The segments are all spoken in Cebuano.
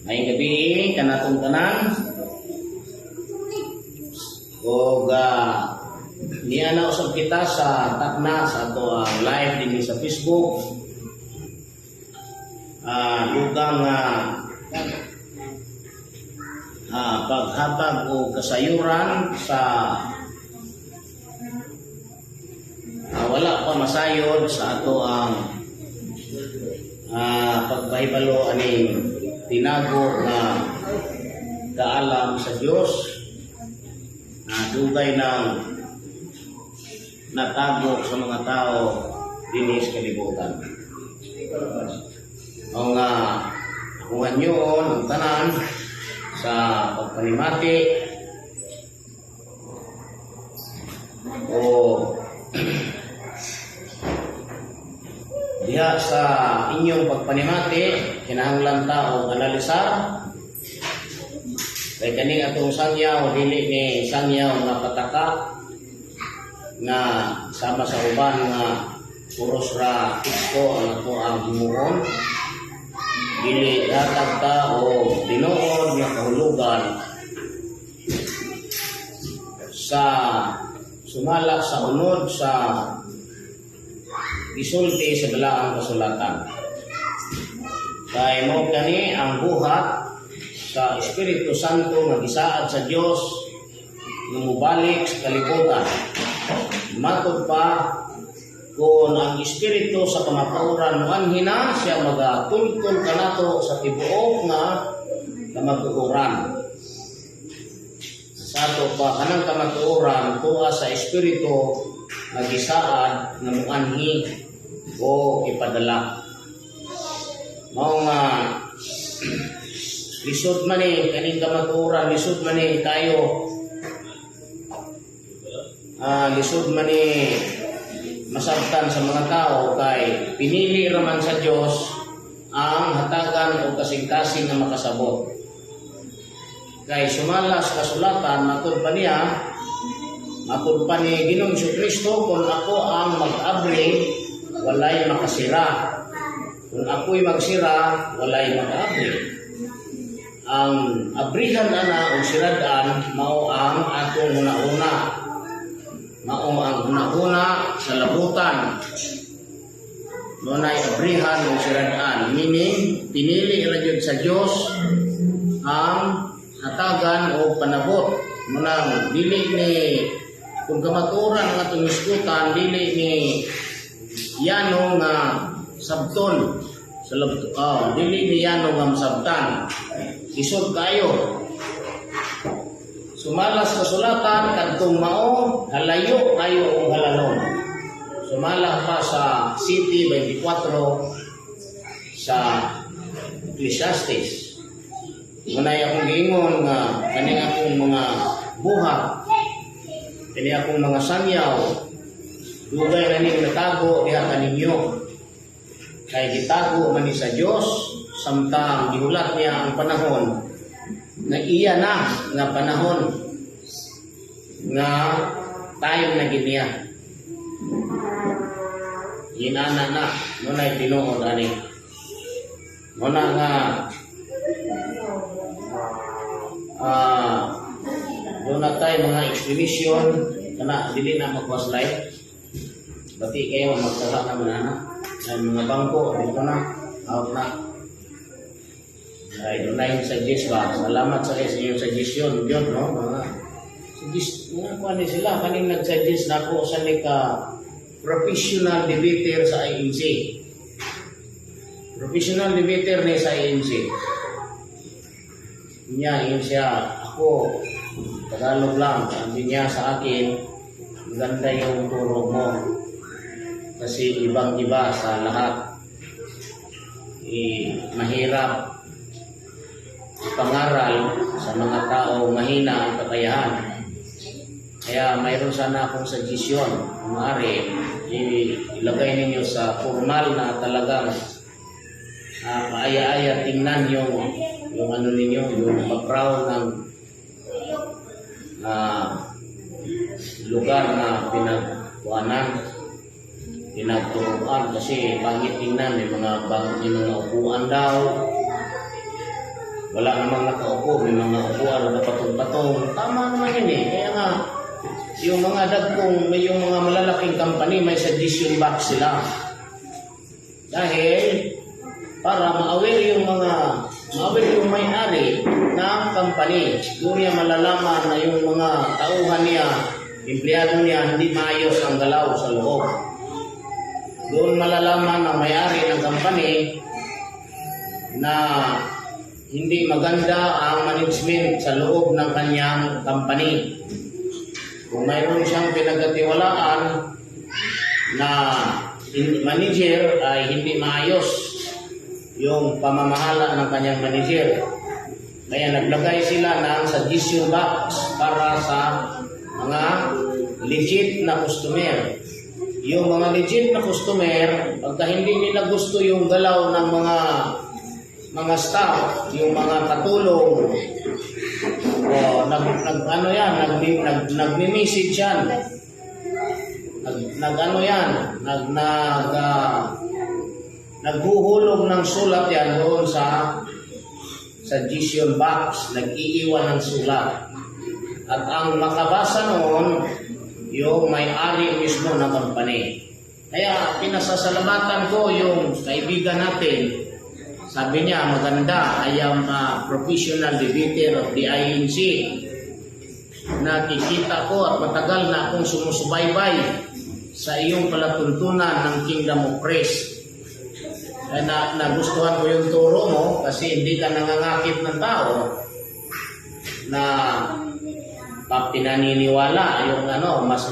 Ngayong gabi, kanatong tanan. O niya na usab kita sa takna sa ato ang live dinhi sa Facebook. Dugang paghatag o kasayuran sa wala pa masayod sa ato ang pagpahibalo aning tinago nga kaalam sa Dios na dugay nang natago sa mga tao dinhi sa kalibutan. O nga akong hanyoon ang tanan sa pagpanimati o diha sa inyong pagpanimati, kinahanglan ta og analisar kay kaning atong sangyaw dili ni sangyaw nga pataka nga sama sa uban nga puros ra teksto ang ato ang himuon. Dili hatag ta o tinuod nga kahulugan sa sumala sa unod sa gisulti sa balaang kasulatan. Kay mao kani ang buhat sa Espiritu Santo nga gisaad sa Dios nga mobalik sa kalibutan. Matod pa, kung ang Espiritu sa kamatuoran moanhi na, siya magatultol kanato sa tibuok nga kamatuoran. Sa ato pa kanang kamatuoran tuwa sa Espiritu nga gisaad nga moanhi o ipadala. Mao nga lisod man ni kaning kamatuoran, lisod man ni tayo, lisod man ni masabtan sa mga tao kay pinili raman sa Dios ang hatagan o kasing-kasing nga makasabot. Kay sumala sa kasulatan, matud pa niya, matud pa ni Ginoong Kristo, kung ako ang mag-abri, walay makasira. Kung ako'y magsira, walay makaabri. Ang abrihan ana o siradan mao ang atong huna-huna. Mao ang huna-huna sa labutan. Muna'y abrihan o siradan. Meaning, pinili ra gyud sa Dios ang hatagan o panabot. Munang dili ni kung kamatuoran ang atong hisgutan, dili ni yano nga sabton sa labot, oh, dili ni yano nga masabtan. Lisod kayo. Sumala sa kasulatan, kadtong mao halayo kayo og halanon. Sumala pa sa City 24 sa Ecclesiastes. Muna'y akong giingon nga kaning akong mga buhat, kani akong mga sangyaw, dugay na ning natago diha kaninyo. Kay gitago man ni sa Dios samtang gihulat niya ang panahon na iya na nga panahon nga time na gid niya. Ginana na muna'y tinuod ani. Muna nga doon na tayo mga explanation kana dili na magwas live. Bati kayo magkaha naman ana. Ay, mga bangko dito na out na. Ay, doon na yung suggest ba? Salamat sa inyong suggestion yun, no? Mga suggest, mga kuan ni sila, kaning nag-suggest na ako sa ni ka professional debater sa IMC. Professional debater ni sa IMC. Niya, yun siya, ako, Tagalog lang, sabi niya sa akin, maganda yung turo mo. Kasi ibang-iba sa lahat. Eh, mahirap ipangaral sa mga tao mahina ang kakayahan. Kaya mayroon sana akong suggestion, kung maaari, ilagay ninyo sa formal na talagang kaaya-aya tingnan yung ano ninyo, yung background ng lugar na pinag kuanan, pinagturuan kasi pangit tingnan, may mga upuan daw. Wala namang nakaupo, may mga upuan na napatong-patong. Tama naman yun eh. Kaya nga, yung mga dagkong, may yung mga malalaking company, may suggestion box sila. Dahil, para ma-aware yung may-ari ng company. Doon niya malalaman na yung mga tauhan niya, empleyado niya, hindi maayos ang galaw sa loob. Doon malalaman ng may-ari ng company na hindi maganda ang management sa loob ng kanyang company. Kung mayroon siyang pinagkatiwalaan na manager ay hindi maayos yung pamamahala ng kanyang manager. Kaya naglagay sila ng suggestion box para sa mga legit na customer. Yung mga legit na customer, pagka hindi nila gusto yung galaw ng mga staff, yung mga katulong, o nag, nag ano yan, nag, nag, nagmi-message yan. Nag, nag ano yan, nag nag naghuhulog ng sulat yan doon sa suggestion box, nag-iiwan ng sulat. At ang makabasa noon, yung may-ari mismo ng company. Kaya pinasasalamatan ko yung kaibigan natin. Sabi niya, maganda, "I am a professional debater of the INC. Nakikita ko at matagal na akong sumusubaybay sa iyong palatuntunan ng Kingdom of Christ. Kaya nagustuhan ko yung turo mo kasi hindi ka nangangakit ng tao na pinaniniwala yung ano, mas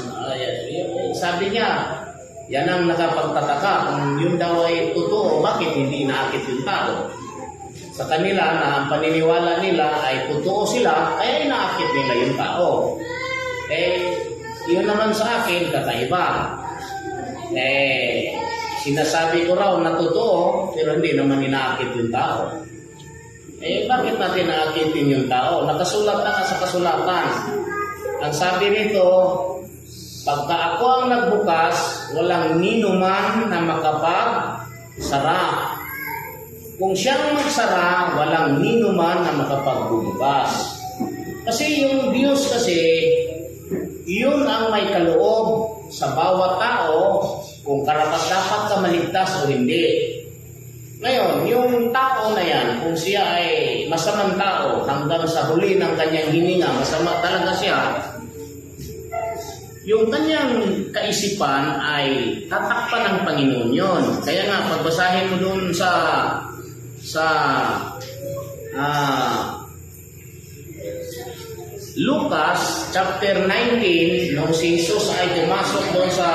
sabi niya, yan ang nakapagtataka, kung yun daw ay totoo, bakit hindi inaakit yung tao?" Sa kanila na ang paniniwala nila ay totoo sila, kaya inaakit nila yung tao. Eh, yun naman sa akin, kakaiba. Eh, sinasabi ko raw na totoo, pero hindi naman inaakit yung tao. Eh, bakit natin aakitin yung tao? Nakasulat na nga sa kasulatan. Ang sabi nito, "Pagka ako ang nagbukas, walang ninuman na makapagsara. Kung siyang magsara, walang ninuman na makapagbubukas." Kasi yung Diyos kasi, yun ang may kaloob sa bawat tao kung karapat-dapat ka maligtas o hindi. Ngayon, yung tao na yan, kung siya ay masamang tao hanggang sa huli ng kanyang hininga, masama talaga siya, yung kanyang kaisipan ay tatakpan ng Panginoon yon. Kaya nga, pagbasahin mo doon sa Lucas chapter 19, nung si Jesus ay pumasok doon sa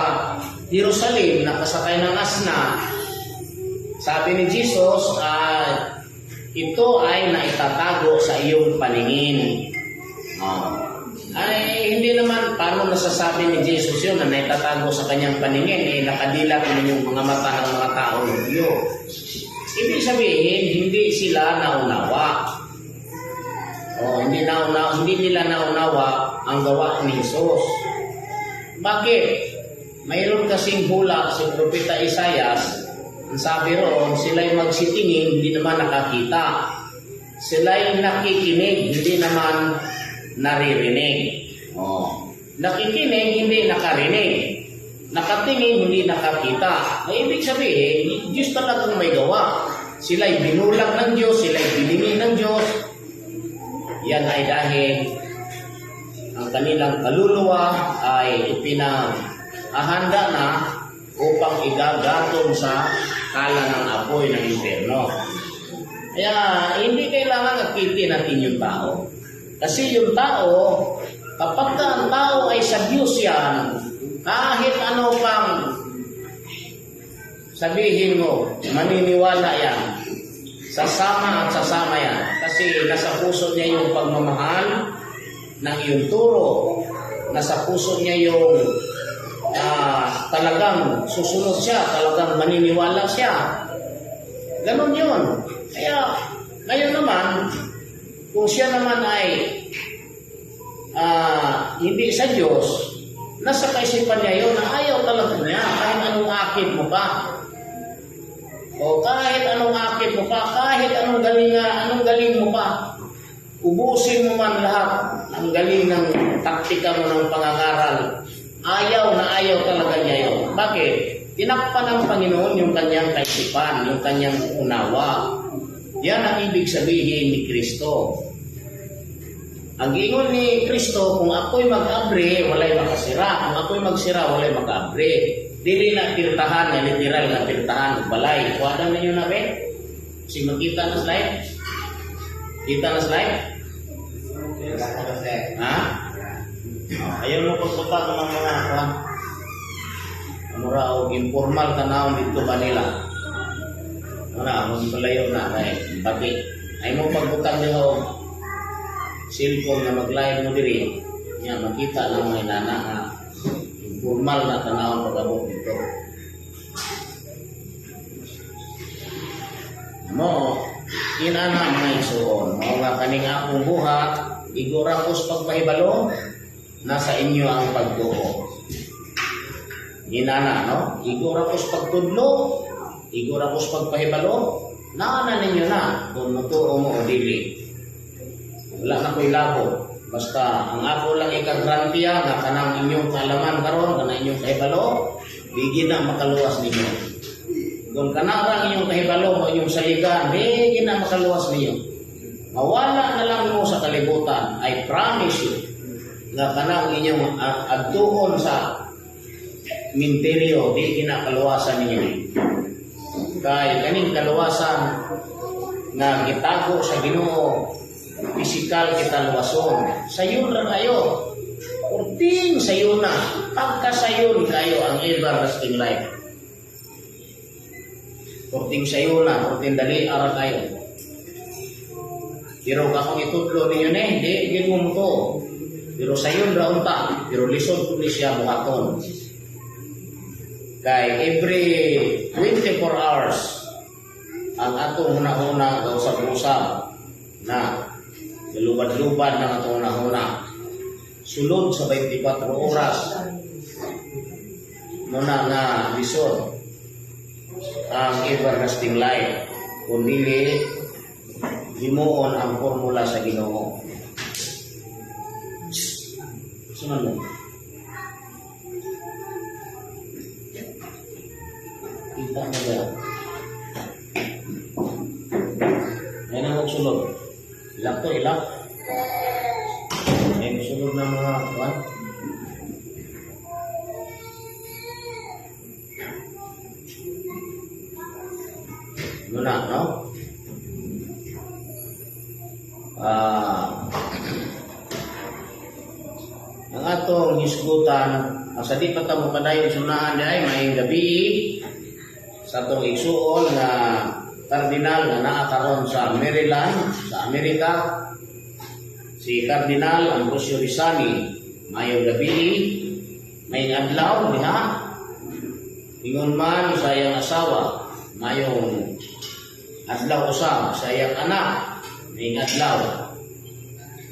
Jerusalem, nakasakay ng asna, sabi ni Jesus, "Ito ay naitatago sa iyong paningin." Oh. Ay, hindi naman, paano nasasabi ni Jesus yun na naitatago sa kanyang paningin? Eh, nakadilat naman yung mga mata ng mga tao yun. Ibig sabihin, hindi sila naunawa. Oh, hindi nila naunawa ang gawa ni Jesus. Bakit? Mayroon kasing hula si Propeta Isayas. Ang sabi roon, sila'y magsitingin, hindi naman nakakita. Sila'y nakikinig, hindi naman naririnig. Oh. Nakikinig, hindi nakarinig. Nakatingin, hindi nakakita. Ay, ibig sabihin, Diyos talagang may gawa. Sila'y binulag ng Diyos, sila'y biningi ng Diyos. Yan ay dahil ang kanilang kaluluwa ay ipinahanda na upang igagatong sa kala ng apoy ng impyerno. Kaya hindi kailangan akitin natin yung tao. Kasi yung tao, kapag ka ang tao ay sa Diyos yan, kahit ano pang sabihin mo, maniniwala yan. Sasama at sasama yan. Kasi nasa puso niya yung pagmamahal ng iyong turo. Nasa puso niya yung talagang susunod siya, talagang maniniwala siya. Ganon yun. Kaya, ngayon naman, kung siya naman ay hindi sa Diyos, Nasa kaisipan niya yun na ayaw talaga niya kahit anong akit mo pa. O kahit anong akit mo pa, kahit anong galing mo pa, ubusin mo man lahat ang galing ng taktika mo ng pangangaral, ayaw na ayaw talaga niya yun. Bakit? Tinakpan ng Panginoon yung kanyang kaisipan, yung kanyang unawa. Yan ang ibig sabihin ni Kristo. Ang ingon ni Kristo, kung ako'y mag-abre, walay makasira. Kung ako'y magsira, walay makabre. Dili na pirtahan, nga literal nga pirtahan, balay. Kuha ninyo na be? Si makita na slide? Kita na slide? Ha? Oh, ayaw mo pagpunta ng mga kuan. Mura og informal tanawon dito ba nila? Mura, mo palayo na kay pati. Ay mo pagbutang nila og cellphone nga mag-live mo diri. Nya makita lang mga inana nga informal na tanawon pag-abot dito. Mo inana, mga igsuon, mao nga kaning akong buhat, igora ko sa pagpahibalo, nasa inyo ang pagtuo. Inana, no? Igora ko sa pagtudlo, igora ko sa pagpahibalo, naana ninyo na kung mutuo mo o dili. Wala na ko'y labo. Basta ang ako lang ikagrantiya nga kanang inyong kaalaman karon, kanang inyong kahibalo, di na makaluwas ninyo. Kung kanang inyong kahibalo mo inyong saligan, di na makaluwas ninyo. Mawala na lang mo sa kalibutan, I promise you, nga kanang inyong adtuon sa minteryo, di kinakaluwasan ninyo. Kay kaning kaluwasan nga gitago sa Ginoo, pisikal kita luwason. Sayon ra kayo. Kurting sayon na. Pagkasayon kayo ang everlasting life. Kurting sayon na, kurting dali ara kayo. Pero akong itudlo ninyo ne, di gid mo to. Pero sayon ra unta, pero lisod pud ni siya buhaton. Kay every 24 hours ang atong hunahuna usab-usab na lubad-lubad ng atong hunahuna. Sulod sa 24 oras muna nga lisod ang everlasting life kung dili himuon ang formula sa Ginoo. Sunan mo. Kita mo ba? Ayun ang sulod. Ilak to, ilak. Ayun, sulod na mga kuan. Muna, no? Ang atong hisgutan, ang sa di pa ta mo padayon sunahan di ay maayong gabi sa atong igsuon nga kardinal nga naa karon sa Maryland sa Amerika, si Cardinal Ambrosio Rizani. Maayong gabi, maayong adlaw diha. Ingon man sa iyang asawa, maayong adlaw usab sa iyang anak, maayong adlaw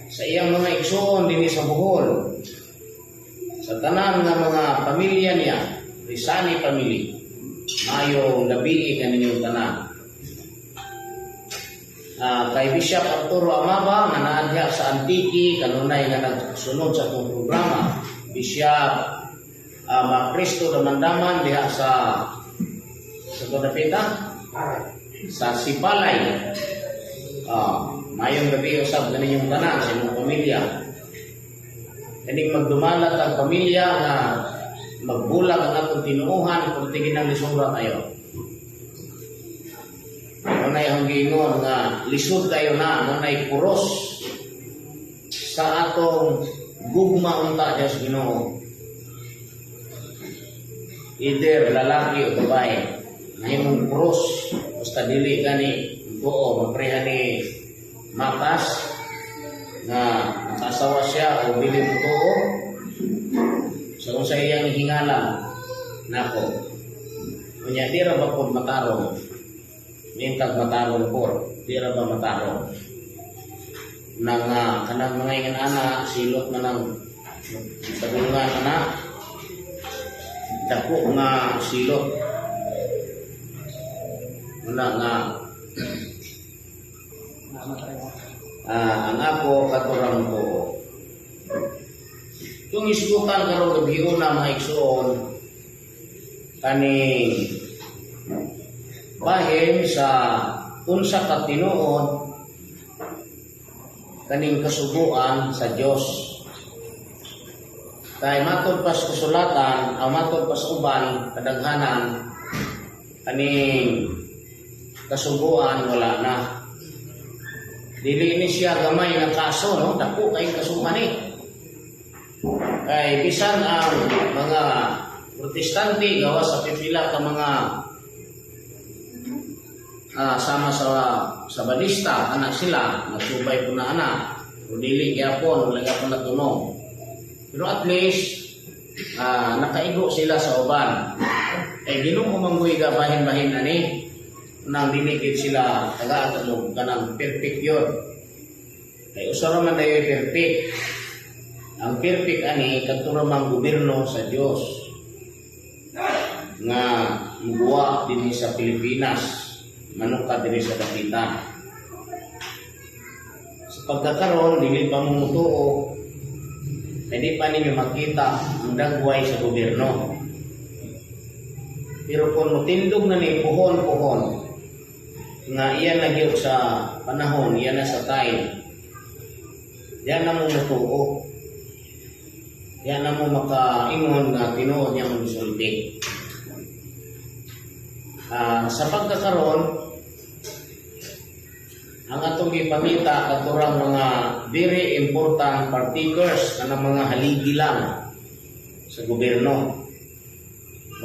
sa iyang mga igsuon dinhi sa Bohol, sa tanan nga mga pamilya niya, Rizani family, maayong gabi kaninyong tanan. Kay Bishop Arturo Amaba nga naa diha sa Antique kanunay nga nagsunod sa atong programa. Bishop Cristo Damandaman diha sa Kodapita sa Sipalay. Maayong gabi usab kaninyong tanan sa inyong pamilya. Kaning magdumalat ang pamilya nga magbulag ang atong tinuohan kung tigin ang lisura tayo. Muna'y ang giingon nga lisod kayo na, muna'y kuros sa atong gugma unta diya sa Ginoo. Either lalaki o babae, nahimong kuros, basta dili gani tuo, mapreha ni Matas nga nakasawa siya o dili mo tuo sa kung sa iyang hingalan nako. Unya di ra ba pod matarong? Mintag matarong por, di ra ba matarong? Nang kanang mga ingan ana, silot na ng padulungan ana. Dako nga silot. Wala nga ang ako katurang ko. Kung isgutan karong gabiuna, mga igsuon, kaning bahin sa unsa ka tinuod kaning kasuguan sa Dios. Kay matod pa sa kasulatan, ang matod pa sa uban, kadaghanan, kaning kasuguan wala na. Dili ni siya gamay nga kaso, no? Dako kay kasuhan eh. Kay bisan ang mga Protestante, gawa sa pipila ka mga sama sa Badista, anak sila, nagsubay po na anak, o dili gyapon, wala gyapon natunong. Pero at least, nakaigo sila sa uban. Eh, Ginoo mangguy ga bahin-bahin ani, nang dili gid sila tagaan og kanang perfect yun. Kay usa ra man dayoy perfect. Ang perfect ani kadto ra mang gobyerno sa Dios nga mubuwa dinhi sa Pilipinas, manuka dinhi sa Dapitan. Sa pagkakaroon, dili pa mo mutuo, hindi pa ninyo makita ang dagway sa gobyerno. Pero kung mutindog na ni puhon-puhon, nga iyan na gyud sa panahon, iyan na sa time, diyan na mo mutuo. Diyan na mo makaingon nga tinuod niya mong gisulti. Sa pagkakaroon, ang atong gipamita katurang mga very important partakers, kanang mga haligi lang sa gobyerno.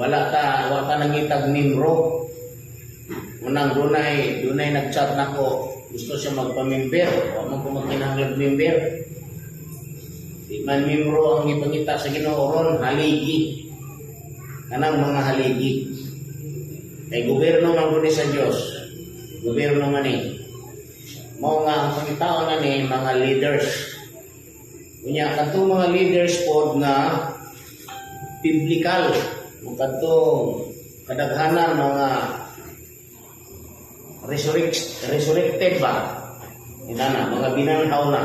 Wala ta, wa ka nangitag membro. Unang dunay nag-chat nako, gusto siya magpa-member, wa man ko magkinahanglan member. Di man membro ang ipangita sa Ginoo ron, haligi. Kanang mga haligi. Kay gobyerno man gud ni sa Dios. Gobyerno man ni. Mao nga ang pangitaon na ni mga leaders. Unya kadtong mga leaders pod nga biblical, ug kadtong kadaghanan mga resurrected ba? Inana, mga binanhaw na.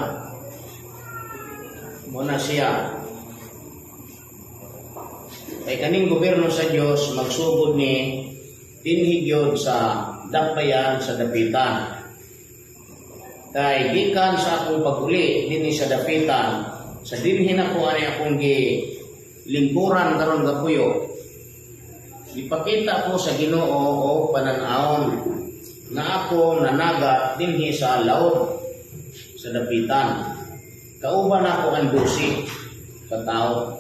Muna siya. Kay kaning gobyerno sa Dios magsugod ni dinhi gyud sa dakbayan sa Dapitan. Kay gikan sa akong pag-uli dinhi sa Dapitan, sa dinhi nako ani akong gi lingkuran karon gapuyo. Ipakita ko sa Ginoo og panan-awon nga ako nanagat dinhi sa laod sa Dapitan. Kauban ako ang 12 ka tao.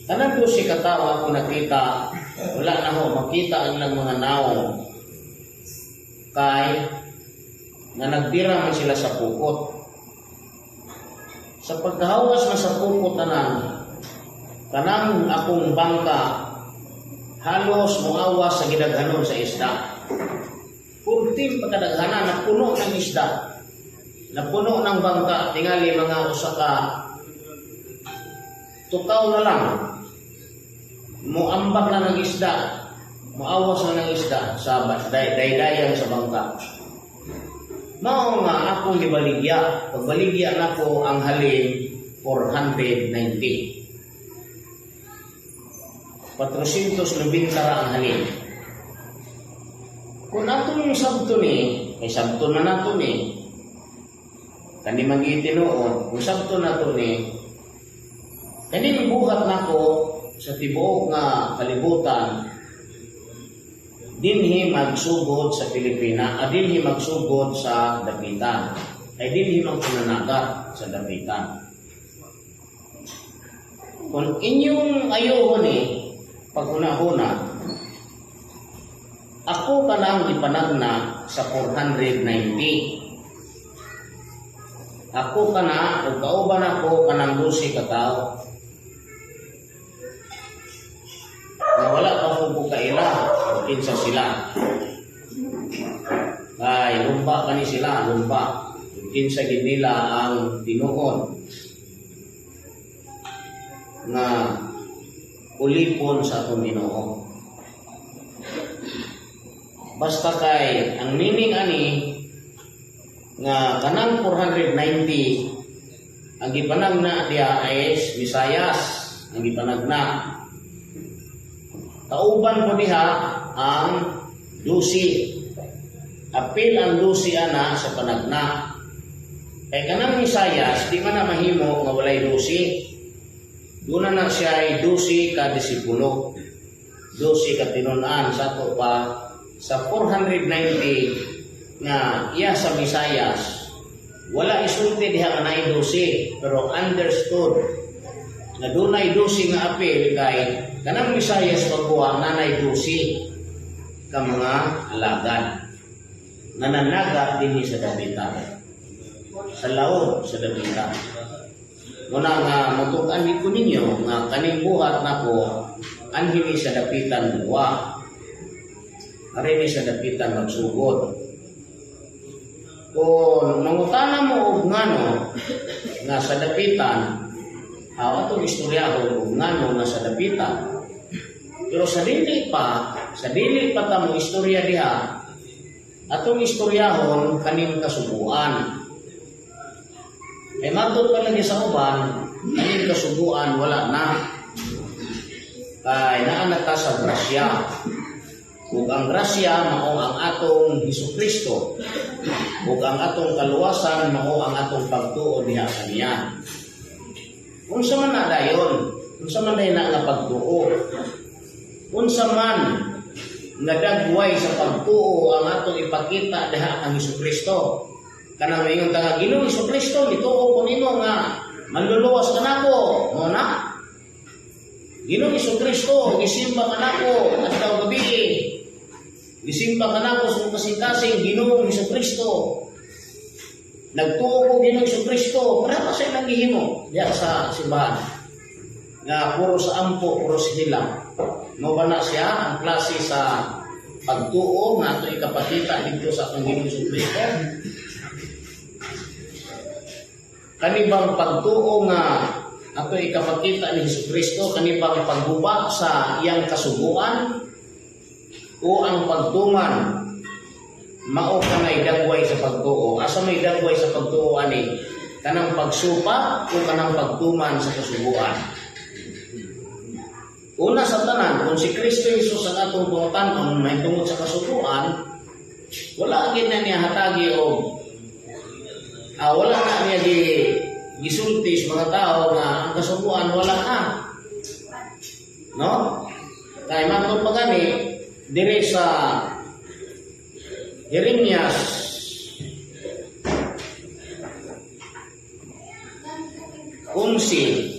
Kanang 12 ka tao ako nakita, wala na ho makita ang ilang mga nawong kay nga nagbira man sila sa pukot. Sa pagkahawas na sa pukot tanan, kanang akong bangka halos muawas sa gidaghanon sa isda. Kurting pagkadaghanan, napuno ng isda. Napuno ng bangka, tingali mga usa ka tukaw na lang. Muambak na ng isda, muawas na ng isda sa daydayan sa bangka. Mao nga akong gibaligya, pagbaligya nako ang halin 490. 490 ra ang halin. Kung atong sabto ni, kay sabto na nato ni, kani man tinuod, kung sabto nato ni, kaning buhat nako sa tibuok nga kalibutan, dinhi magsugod sa Pilipina, dinhi magsugod sa Dapitan. Ay dinhi magpunanagat sa Dapitan. Kung inyong ayuhon ni, paghuna-huna, ako kanang ipanagna sa 490. Ako kana, ug kauban ako kanang 12 ka tawo. Nga wala pa ko kaila, o kinsa sila. Ay, lumba kani sila, lumba. Ug kinsa gid nila ang tinuod nga Ulipon sa atong Ginoo. Basta kay ang meaning ani nga kanang 490 ang gipanagna diha is Misayas ang gipanagna. Kauban ko diha ang 12. Apil ang 12 ana sa panagna. Kay kanang Misayas, di man na mahimo nga walay 12. Duna na siya ay 12 ka disipulo. 12 ka tinun-an sa ato pa sa 490 nga iya sa Misayas. Wala isulti diha nga naay 12, pero understood nga dunay 12 nga apil kay kanang Misayas pagkuha nanay 12 ka mga alagad nananaga dinhi sa dapita, sa laod sa dapita. Muna nga mutukan ko ninyo nga kaning buhat nako anhi ni sa dapitan duwa. Ari ni sa dapitan magsugod. Kung mangutana mo og ngano nga sa dapitan, atong istoryahon og ngano nga sa dapitan. Pero sa dili pa ta mo istorya diha, atong istoryahon kaning kasuguan. Kay matod pa lagi sa uban, kaning kasuguan wala na. Kay naa na ta sa grasya. Ug ang grasya mao ang atong Hesus Kristo. Ug ang atong kaluwasan mao ang atong pagtuo diha kaniya. Unsa man na dayon? Unsa man dayon na nga pagtuo? Unsa man nga dagway sa pagtuo ang atong ipakita diha kang Hesus Kristo? Kanang maingon ta nga, "Ginoong Hesus Kristo, mituo ko nimo nga manluluwas ka nako." Mo na. "Ginoong Hesus Kristo, gisimba ka nako adlaw gabi. Gisimba ka nako sa kasing-kasing, Ginoong Hesus Kristo. Nagtuo ko, Ginoong Hesus Kristo." Para pa sa ilang gihimo diha sa simbahan. Nga puro sa ampo, puro sa hilang. Mo ba na siya ang klase sa pagtuo nga ato ikapakita dito sa atong Ginoong Hesus Kristo? Kani bang pagtuo nga ato ikapakita ni Hesus Kristo, kani bang pagguba sa iyang kasuguan o ang pagtuman mao kanay dagway sa pagtuo? Asa may dagway sa pagtuo ani? Kanang pagsupa o kanang pagtuman sa kasuguan? Una sa tanan, kung si Kristo Jesus ang atong pangutan-on mahitungod sa kasuguan, wala gid na niya hatagi og wala na niya gisulti sa mga tao nga ang kasuguan wala na. No? Kay matod pa gani diri sa Jeremias 11.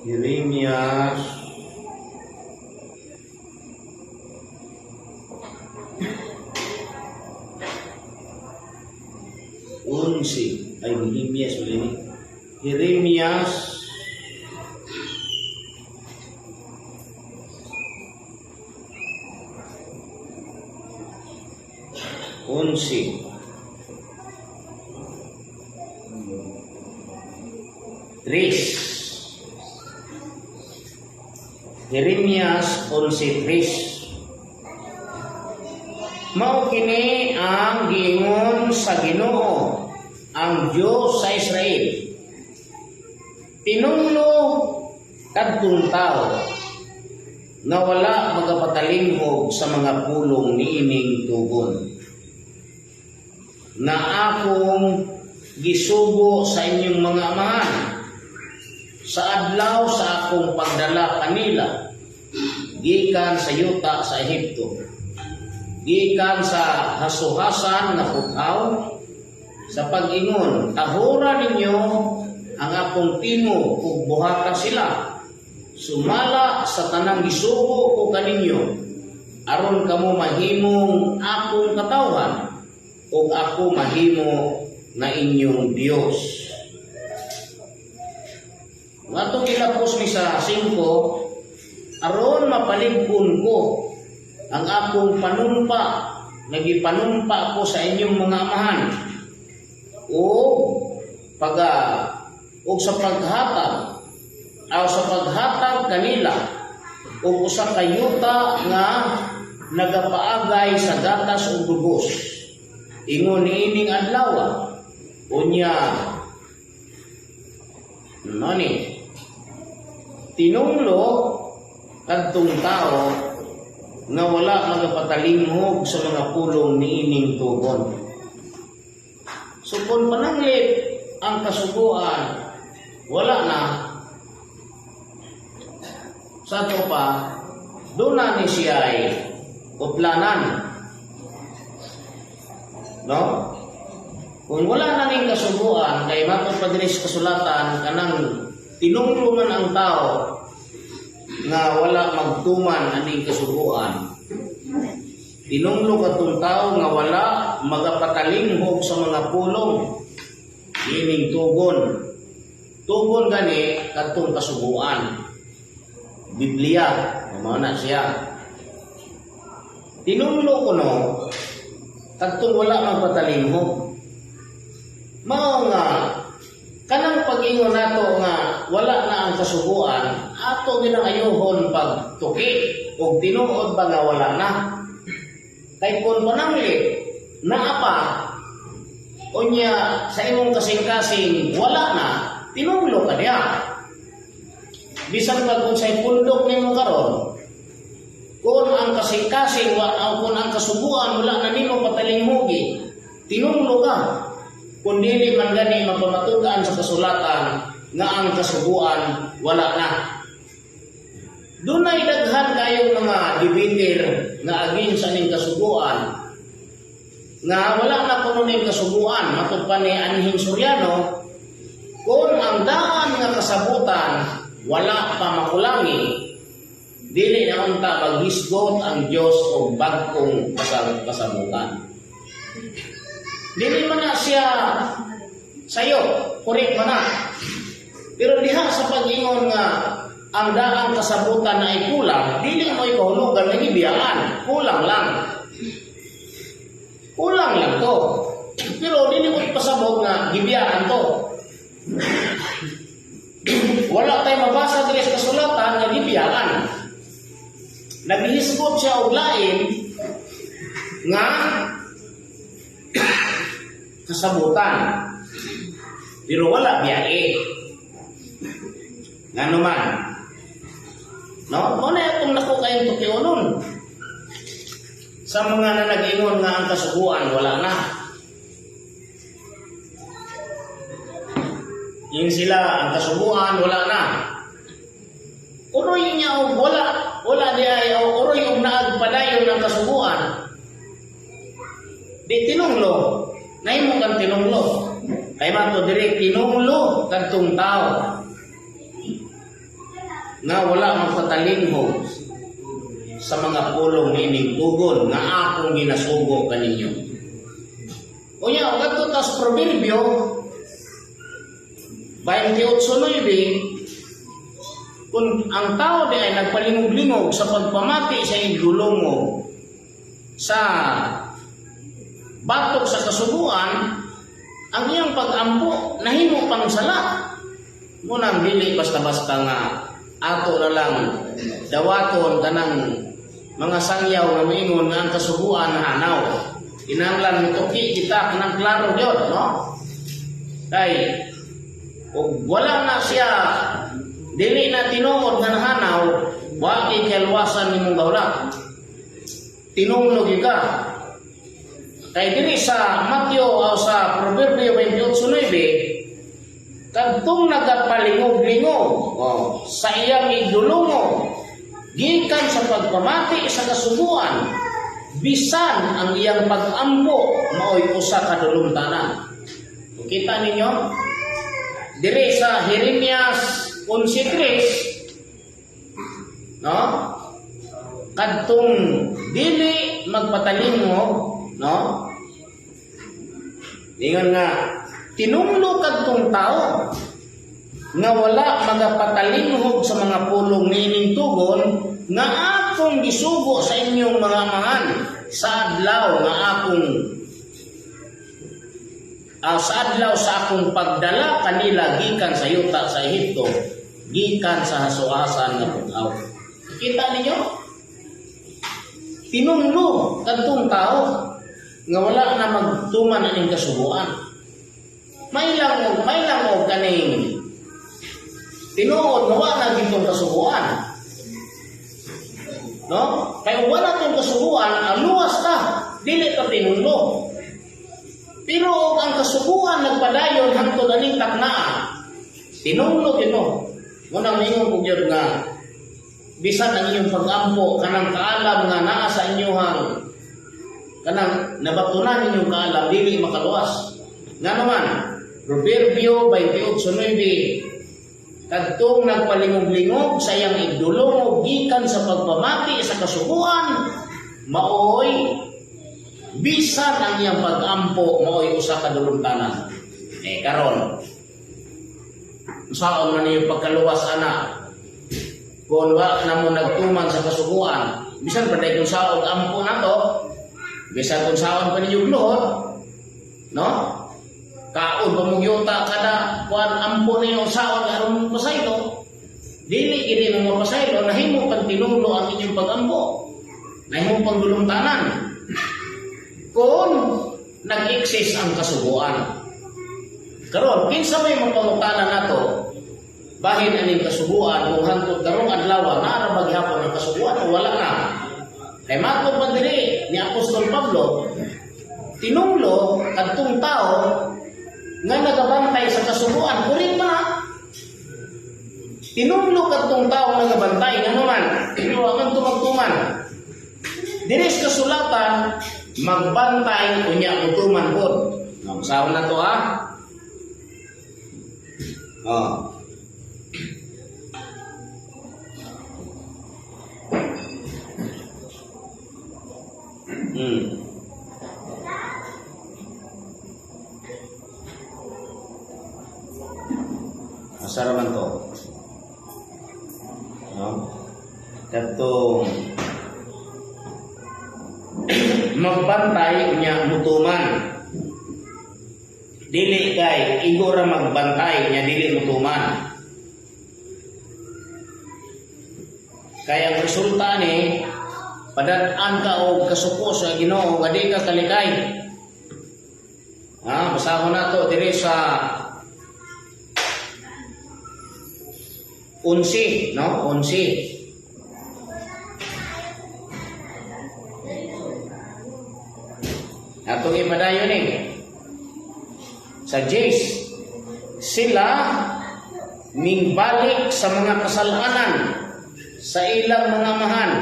Jeremias 11, ay, Jeremias ulit ni Jeremias 11:3. Jeremias 11:3. Mao kini ang giingon sa Ginoo, ang Dios sa Israel: Tinunglo kadtong tao nga wala magapatalimhog sa mga pulong niining tugon na akong gisugo sa inyong mga amahan sa adlaw sa akong pagdala kanila gikan sa yuta sa Ehipto, gikan sa hasuhasan nga puthaw, sa pag-ingon, 'Tahura ninyo ang akong tingog ug buhata sila sumala sa tanang gisugo ko kaninyo, aron kamo mahimong akong katawhan ug ako mahimo nga inyong Dios.'" Kung Atong ilapos ni sa 5, aron mapalig-on ko ang akong panumpa, nagipanumpa ko sa inyong mga amahan o pag o sa paghatag o sa paghatag kanila og usa ka yuta nga nagapaagay sa gatas ug bugos ingon niining adlaw. Unya nani, tinunglo kadtong tao nga wala magapatalinghog sa mga pulong niining tugon. So kung pananglit ang kasuguan wala na sa ato pa, doon na ni siya ay utlanan. No? Kung wala na ning kasuguan, kay matod pa diri sa kasulatan, kanang tinunglo man ang tao nga wala magtuman aning kasuguan. Tinunglo kadtong tao nga wala magapatalinghog sa mga pulong ining tugon. Tugon gani kadtong kasuguan. Biblia, mao na siya. Tinunglo kuno kadtong wala magpatalinghog. Mao nga kanang pag-ingon nato nga wala na ang kasuguan, ato ginang ayuhon pagtuki ug tinuod ba nga wala na. Kay kung pananglit naa pa, unya sa imong kasing-kasing wala na, tinunglo ka niya. Bisan pag unsay pundok nimo karon, kung ang kasing-kasing wa o kung ang kasuguan wala na nimo patalinghugi, tinunglo ka. Kung dili man gani mapamatud-an sa kasulatan nga ang kasuguan wala na. Dunay daghan kayong mga debater nga agin sa ning kasuguan nga wala na kuno ning kasuguan. Matod pa ni Anhing Soriano, kung ang daan nga kasabutan wala pa makulangi, dili na unta maghisgot ang Dios og bag-ong kasabutan. Dili man na siya sayo, correct man na. Pero diha sa pag-ingon nga ang daang kasabutan na ay kulang, dili mo ikahulugan nga gibiyaan, kulang lang. Kulang lang to. Pero dili mo ipasabot nga gibiyaan to. Wala tayo mabasa diri sa kasulatan nga gibiyaan. Naghisgot siya og lain nga kasabutan. Pero wala biyae. Ngano man. No? Mao na itong nako kayong tukionon sa mga na nag-ingon nga ang kasuguan wala na. Yun sila, ang kasuguan wala na. Uroy niya og wala, wala di ay o uroy og naagpadayon ng kasuguan. Di tinunglo, nahimo kang tinunglo. Kay mato diri, tinunglo kadtong tao nga wala magpatalinghog sa mga pulong niining tugon nga akong ginasugo kaninyo. Unya, og adto tas Proverbio 28:9, kung ang tao di ay nagpalingog-lingog sa pagpamati sa igdulungo sa batok sa kasuguan, ang iyang pag-ampo nahimo pang sala. Munang dili basta-basta nga ato na lang dawaton kanang mga sangyaw nga moingon nga ang kasuguan hanaw. Kinahanglan mituki kita kanang klaro gyud, no? Kay ug wala na siya, dili na tinuod nga nahanaw, wa kay kaluwasan nimong gawlat. Tinunglo gyud ka. Kay diri sa Mateo o sa Proverbio 28:9, kadtong nagapalingog-lingog, oh, sa iyang igdulungo gikan sa pagpamati sa kasuguan, bisan ang iyang pag-ampo maoy usa ka dulumtanan. Kung kita ninyo diri sa Jeremias 11:3, no, kadtong dili magpatalingog, no, ingon nga tinunglo kadtong tao. Nga wala magapatalinghog sa mga pulong niining tugon nga akong gisugo sa inyong mga amahan sa adlaw nga akong sa adlaw sa akong pagdala kanila gikan sa yuta sa Ehipto, gikan sa hasuasan nga bug-aw." Kita ninyo? Tinunlo kadtong tao nga wala na magtuman aning kasuguan. May lang og kaning tinuod nga wala na gitong kasuguan. No? Kay kung wala tong kasuguan, aluwas ta, dili ta tinunlo. Pero og ang kasuguan nagpadayon hangtod aning taknaa, tinunlo gino. Munang ningon ko gyud nga bisan ang inyong pag-ampo, kanang kaalam nga naa sa inyohang, kanang nabatunan ninyong kaalam, dili makaluwas. Nga naman, Proverbio 28:9, "Kadtong nagpalingog-lingog sa iyang igdulongog gikan sa pagpamati sa kasuguan, maoy bisan ang iyang pag-ampo maoy usa ka dulumtanan." Eh karon, unsaon man niyo pagkaluwas ana kung wa na mo nagtuman sa kasuguan? Bisan pa kung saog ampo nato, bisan kung saon pa ninyo gluhod, no, kaon pa mo yuta kada kuan, ampo ninyo saon aron mo pasaylo, dili gini mo mapasaylo. Nahimo pang tinulo ang inyong pagampo, nahimo pang dulumtanan kung nag-exist ang kasuguan. Karon, kinsa may mapangutana nato bahin aning kasuguan, kung hangtod karong adlaw naa ra ba gihapon ang kasuguan o wala na? Kay matod pa diri ni Apostol Pablo, tinunglo kadtong tao nga nagabantay sa kasuguan, kuring pa na. Tinunglo kadtong tao nga nagabantay, ngano man wa man tumagtuman. Diri sa kasulatan, magbantay unya mutuman pod. No, basahon na to ha. Oh. Asa ra man to? No? Kadtong magbantay unya mutuman. Dili kay igo ra magbantay nya dili mutuman. Kaya ang resulta ni padad-an ka og kasuko sa Ginoo nga di ka kalikay. Ha, basahon nato diri sa 11, no? 11. Atong ipadayon ni. Sa 10, "Sila mingbalik sa mga kasalanan sa ilang mga amahan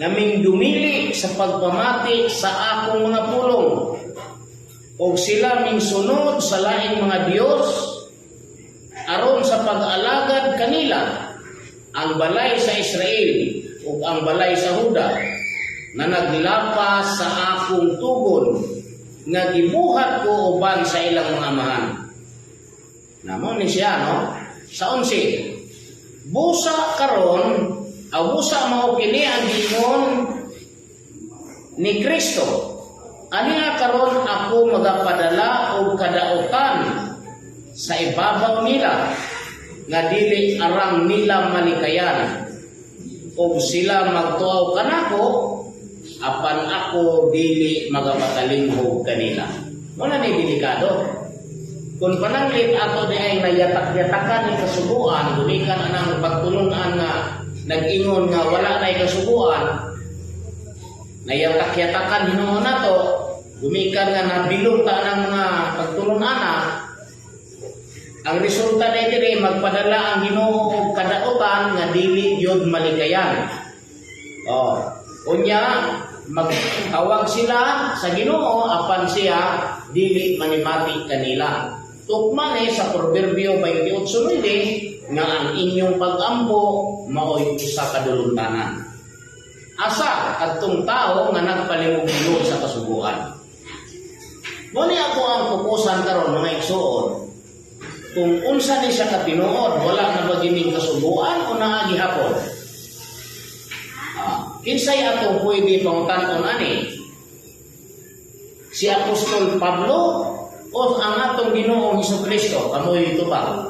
na mingdumili sa pagpamati sa akong mga pulong og sila mingsunod sa laing mga Dios aron sa pag-alagad kanila, ang balay sa Israel ug ang balay sa Huda na naglapas sa akong tugon nga gibuhat ko uban sa ilang mga amahan." Namo ni siya, no? Sa 11, "Busa karon, aw busa mao kini ang giingon ni Kristo. Ania karon ako magapadala og kadautan sa ibabaw nila nga dili arang nila malikayan og sila magtuaw kanako, apan ako dili magapatalinghog kanila." Wala ni delikado. Kung pananglit ato di ay nayatak-yatakan ni kasuguan, gumikan anang pagtulungan nga nag-ingon nga wala na'y kasuguan, nayatak-yatakan hinuon nato, gumikan nga nabilong ta ng mga pagtulunan, ang resulta na diri, magpadala ang Ginoo og kadautan nga dili gyud malikayan. Oh, unya magtawag sila sa Ginoo, apan siya dili manimati kanila. Tukma ni sa Proverbio 28:9 nga ang inyong pag-ampo maoy usa ka dulumtanan. Asa kadtong tao nga nagpalimog-limog sa kasuguan. Mo ni ako ang pukusan karon, mga igsuon. Kung unsa ni siya katinuod, wala na ba gining kasuguan o naa gihapon? Kinsay atong pwede pangutan-on ani? Si Apostol Pablo o ang atong Ginoong Hesus Kristo? Kamoy ito ba?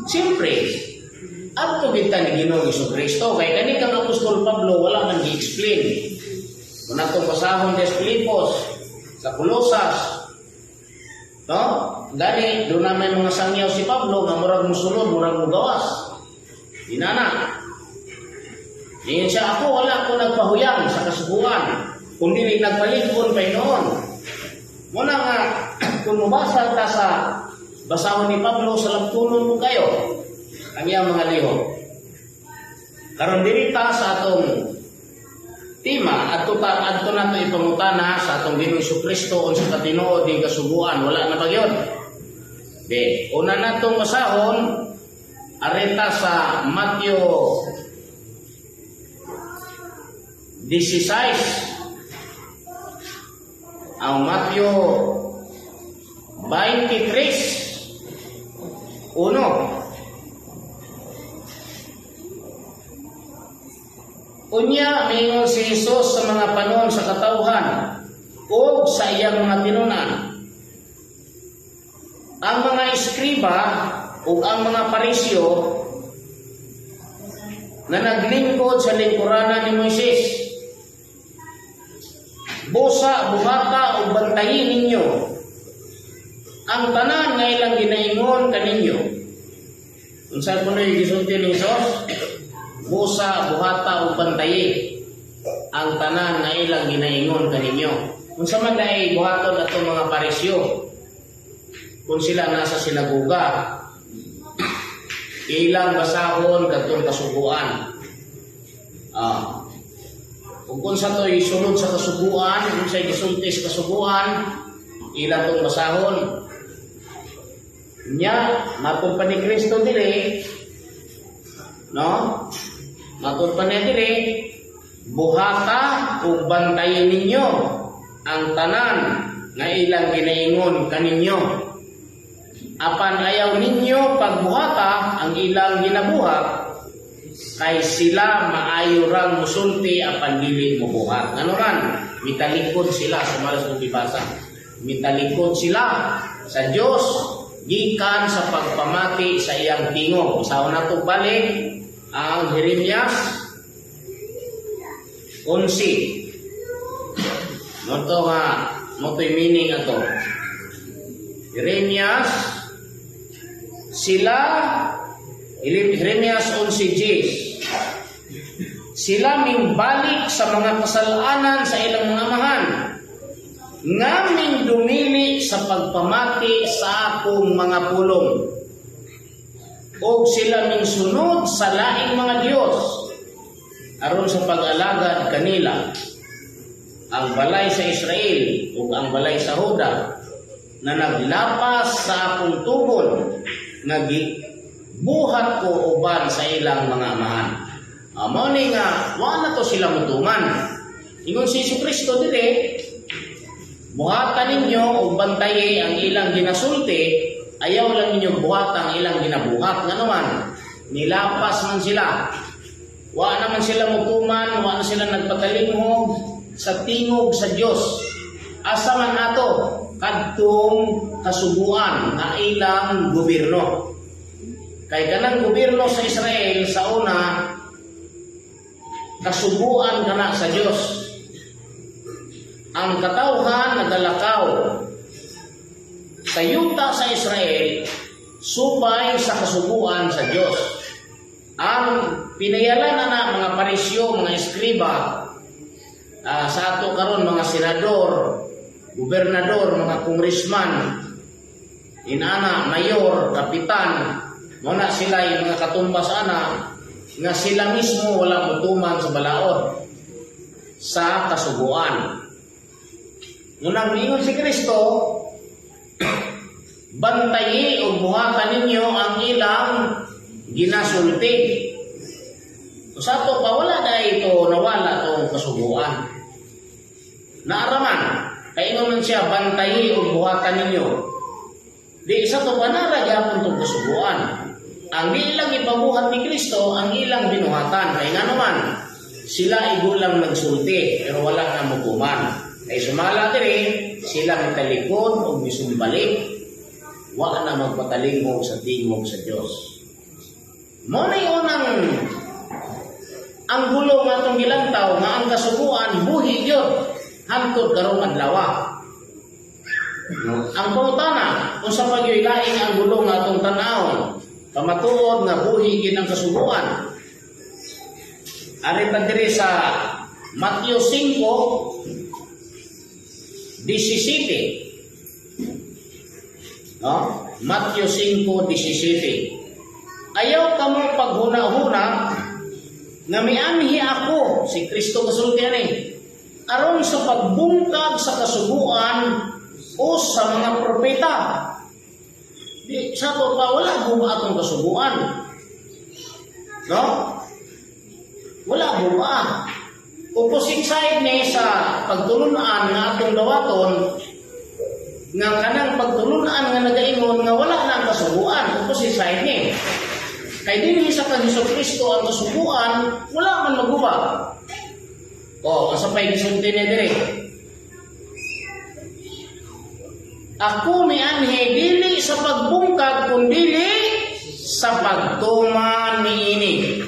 Siyempre, adto kita ni Ginoong Hesus Kristo kay kani kang Apostol Pablo wala man gi-explain. Kung atong basahon des Filipos, sa Colosas, no? Gani, doon na may mga sangyaw si Pablo nga murag musulod, murag mugawas. Inana. Ingon siya, "Ako, wala ko nagpahuyang sa kasuguan, kung dili nagpalig-on pa noon." Muna nga, kung mubasa ta sa basahon ni Pablo, sa lamtunon mo kayo ang iyang mga lihok. Karon diri ta sa atong tema, adto nato ipangutana sa atong Ginoong Kristo unsa katinuod ning kasuguan, wala na ba gyud? Di, una natong basahon areta sa Matthew 16, ang Matthew 23:1. Unya, mingon si Jesus sa mga panon sa katawhan o sa iyang mga tinunan. "Ang mga eskriba ug ang mga Pariseo na naglingkod sa lingkuranan ni Moises, busa, buhata ug bantayi ninyo ang tanan nga ilang ginaingon kaninyo." Unsa kuno yung gisulti ni Jesus? Busa, buhata ug bantayi ang tanan nga ilang ginaingon kaninyo. Unsa man dai buhaton atong mga Pariseo kung sila nasa sinagoga? Ilang basahon kadtong kasuguan. Ug kung sa to'y sulod sa kasuguan, kung sa'y gisulti sa kasuguan, ilang tong basahon. Nya, matod pa ni Kristo diri, no? Matod pa niya diri, "Buhata ug bantayin ninyo ang tanan nga ilang ginaingon kaninyo. Apan ayaw ninyo pagbuhata ang ilang ginabuhat, kay sila maayo rang musulti apan dili mobuhat." Ngano man, mitalikod sila sa malas kong gibasa. Mitalikod sila sa Dios gikan sa pagpamati sa iyang tingog. Sa nato balik ang Jeremias 11. Moto nga, moto'y meaning ato. Jeremias sila Jeremias 11:10. "Sila mingbalik sa mga kasalanan sa ilang mga amahan, nga dumili sa pagpamati sa akong mga pulong. Og sila mingsunod sa laing mga Dios aron sa pag-alagad kanila. Ang balay sa Israel ug ang balay sa Juda na naglapas sa akong tubon nga buhat ko uban sa ilang mga amahan." Mao ni nga wa na to sila mutuman. Ingon si Jesu Kristo dire, "Buhatan ninyo ug bantayi ang ilang ginasulti, ayaw lang ninyo buhat ang ilang ginabuhat." Nga naman, nilapas man sila. Wa naman sila mutuman, wa na sila nagpatalinghog sa tingog sa Dios. Asa man ato kadtong kasuguan nga ilang gobyerno? Kay kanang gobyerno sa Israel sa una, kasuguan kana sa Dios. Ang katawhan nagalakaw sa yuta sa Israel supay sa kasuguan sa Dios. Ang pinayalan na na mga Parisyo, mga eskriba, sa ato karon mga senador, gobernador, mga congressman, inana, mayor, kapitan, mo na sila yung mga katumbas ana nga sila mismo wala mutuman sa balaod sa kasuguan. Ngunang miingon si Kristo, "Bantayi o buhatan ninyo ang ilang ginasulti." Sa ato pa, wala na ito nawala tong kasuguan. Naaraman, kay ingon man siya, "Bantayi o buhatan ninyo." Di isa to panara gyapon tong kasuguan. Ang ilang ipabuhat ni Kristo, ang ilang binuhatan. Kay nga naman, sila igo lang nagsulti, pero wala na mutuman. Kay sumala diri, sila mitalikod o misumbalik, wa na magpatalingog sa tingog sa Dios. Mo na unang ang gulo nga atong gilantaw nga ang kasuguan buhi gyud hangtod karong adlaw. No? Ang pangutana, unsa pa gyud laing ang gulo nga atong tan-awon? Pamatuod nga buhi gyud ang kasuguan. Ari ta diri sa Mateo 5:17. No? Mateo 5:17. "Ayaw kamo paghuna-huna nga mianhi ako," si Kristo kasulti ani, "aron sa pagbungkag sa kasuguan o sa mga propeta." Di sa to pa, wala guba atong kasuguan. No? Wala guba. Opposite side ni sa pagtulunan nga atong dawaton nga kanang pagtulunan nga nagaingon nga wala na ang kasuguan, opposite side ni. Kay dinhi sa kang Hesus Kristo ang kasuguan wala man maguba. O, asa pa'y gisulti niya diri? "Ako mianhi dili sa pagbungkag kundili sa pagtuman niini."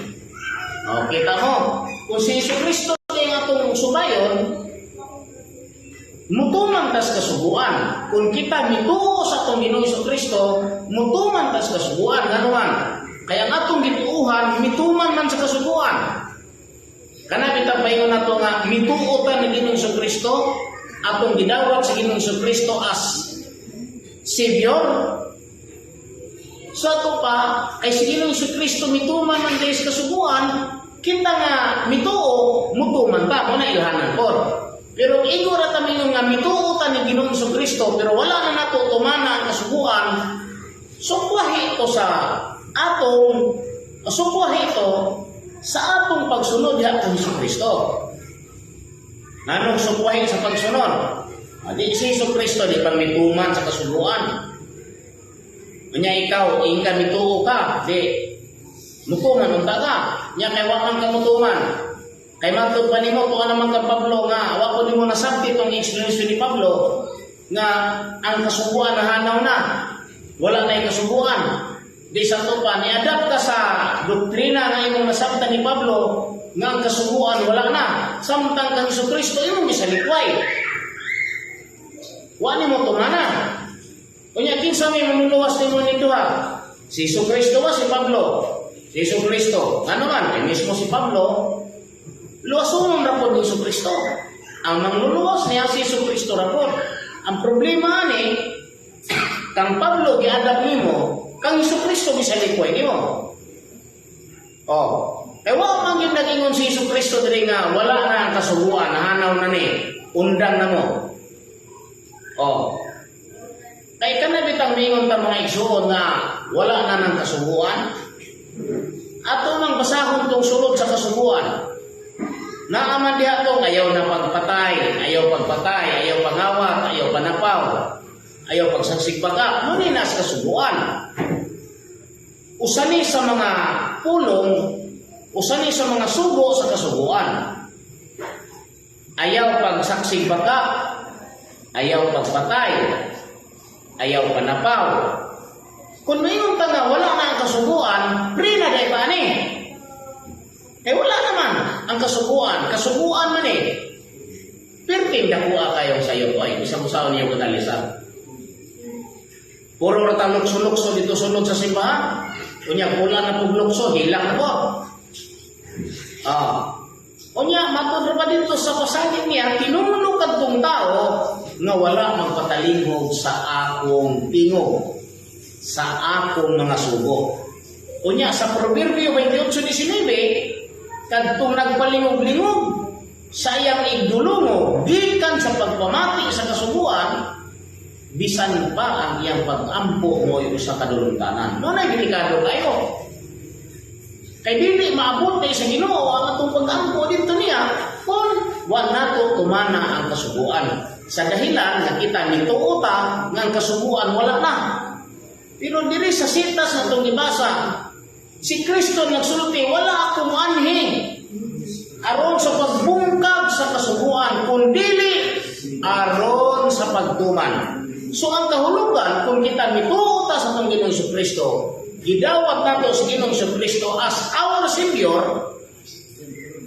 O, kita mo, kung si Hesus Kristo ang atong subayon, mutuman tas kasuguan. Kung kita mituo sa atong Ginoong Hesus Kristo, mutuman tas kasuguan. Ngano man? Kaya ang atong gituuhan, mituman man sa kasuguan. Kana bitaw paingon nato nga mituo ta ni Ginoong Hesus Kristo, atong gidawat sa Ginoong Hesus Kristo as Savior. So ato pa, kay si Ginoong Hesus Kristo mituman man dahil sa kasuguan, kita nga mituo, mutuman ta, mo na ilhanan po. Pero igo ra ta mingon nga mituo ta ni Ginoong Hesus Kristo, pero wala na nato tumana ang kasuguan, sukwahi ito sa atong pagsunod diha kang Hesus Kristo. Nganong sukwahi sa pagsunod? Adi si Hesus Kristo di pa mituman sa kasuguan. Unya ikaw, ingka mituo ka, di mutuman unta ka. Nya kay wa man ka mutuman. Kay matod pa nimo tuwa naman kang Pablo nga wa ko nimo nasabti tong explanation ni Pablo nga ang kasuguan nahanaw na. Wala na yung kasuguan. Di sa to pa, ni-adapt ka sa doktrina nga imong nasabtan ni Pablo nga ang kasuguan wala na. Samtang kang Hesus Kristo imong gisalikway. Wa nimo tumana. Unya kinsa may manluluwas nimo nito ha? Si Hesus Kristo ba, si Pablo? Si Hesus Kristo. Ano man, eh, mismo si Pablo, luwason ra pod ni Hesus Kristo. Ang mangluluwas niya si Hesus Kristo ra pod. Ang problema ni kang Pablo giadap nimo, kang Hesus Kristo gisalikway nimo. Oh, eh wa man gyud nag-ingon si Hesus Kristo diri nga wala na ang kasuguan, nahanaw na ni, undang na mo. Oh. Kay kana bitang mingon ta, mga igsuon, nga wala na ng kasuguan. Ato mang basahon tong sulod sa kasuguan. Naaman diha tong ayaw na pagpatay, ayaw pagpatay, ayaw pangawat, ayaw panapaw, ayaw pagsagsigbaka. Mo ni nas kasuguan. Usa ni sa mga pulong, usa ni sa mga sugo sa kasuguan. Ayaw pagsaksigbaka, ayaw pagpatay, ayaw panapaw. Kung maingon ta nga wala na ang kasuguan, pre na day pa ani. Eh wala naman ang kasuguan. Kasuguan man eh. Perting dakuha kayong sayo ko ay isang usaon niyo kanalisa. Puro ra ta lukso-lukso dito sulod sa simbahan. Unya pula na pug lukso, hilak na po. Ah. Unya matod ra pa dito sa pasagit niya, tinumlo kadtong tao nga wala magpatalingog sa akong tingog, sa akong mga sugo. Unya sa Proverbio 28:19, kadtong nagpalingog-lingog sa iyang igdulungo gikan sa pagpamati sa kasuguan, bisan pa ang iyang pag-ampo mo usa ka dulungkanan. Mo na delikado kayo. Kay dili maabot kay sa Ginoo ang atong pag-ampo dito niya kung wa nato tumana ang kasuguan. Sa dahilan nga kita nituo ta nga ang kasuguan wala na. Pero diri sa sitas na itong gibasa, si Kristo nagsulti, "Wala ako moanhi aron sa pagbungkag sa kasuguan, kundili aron sa pagtuman." So ang kahulugan, kung kita mituo ta sa atong Ginoong Kristo, gidawat nato si Ginoong Kristo as our Savior,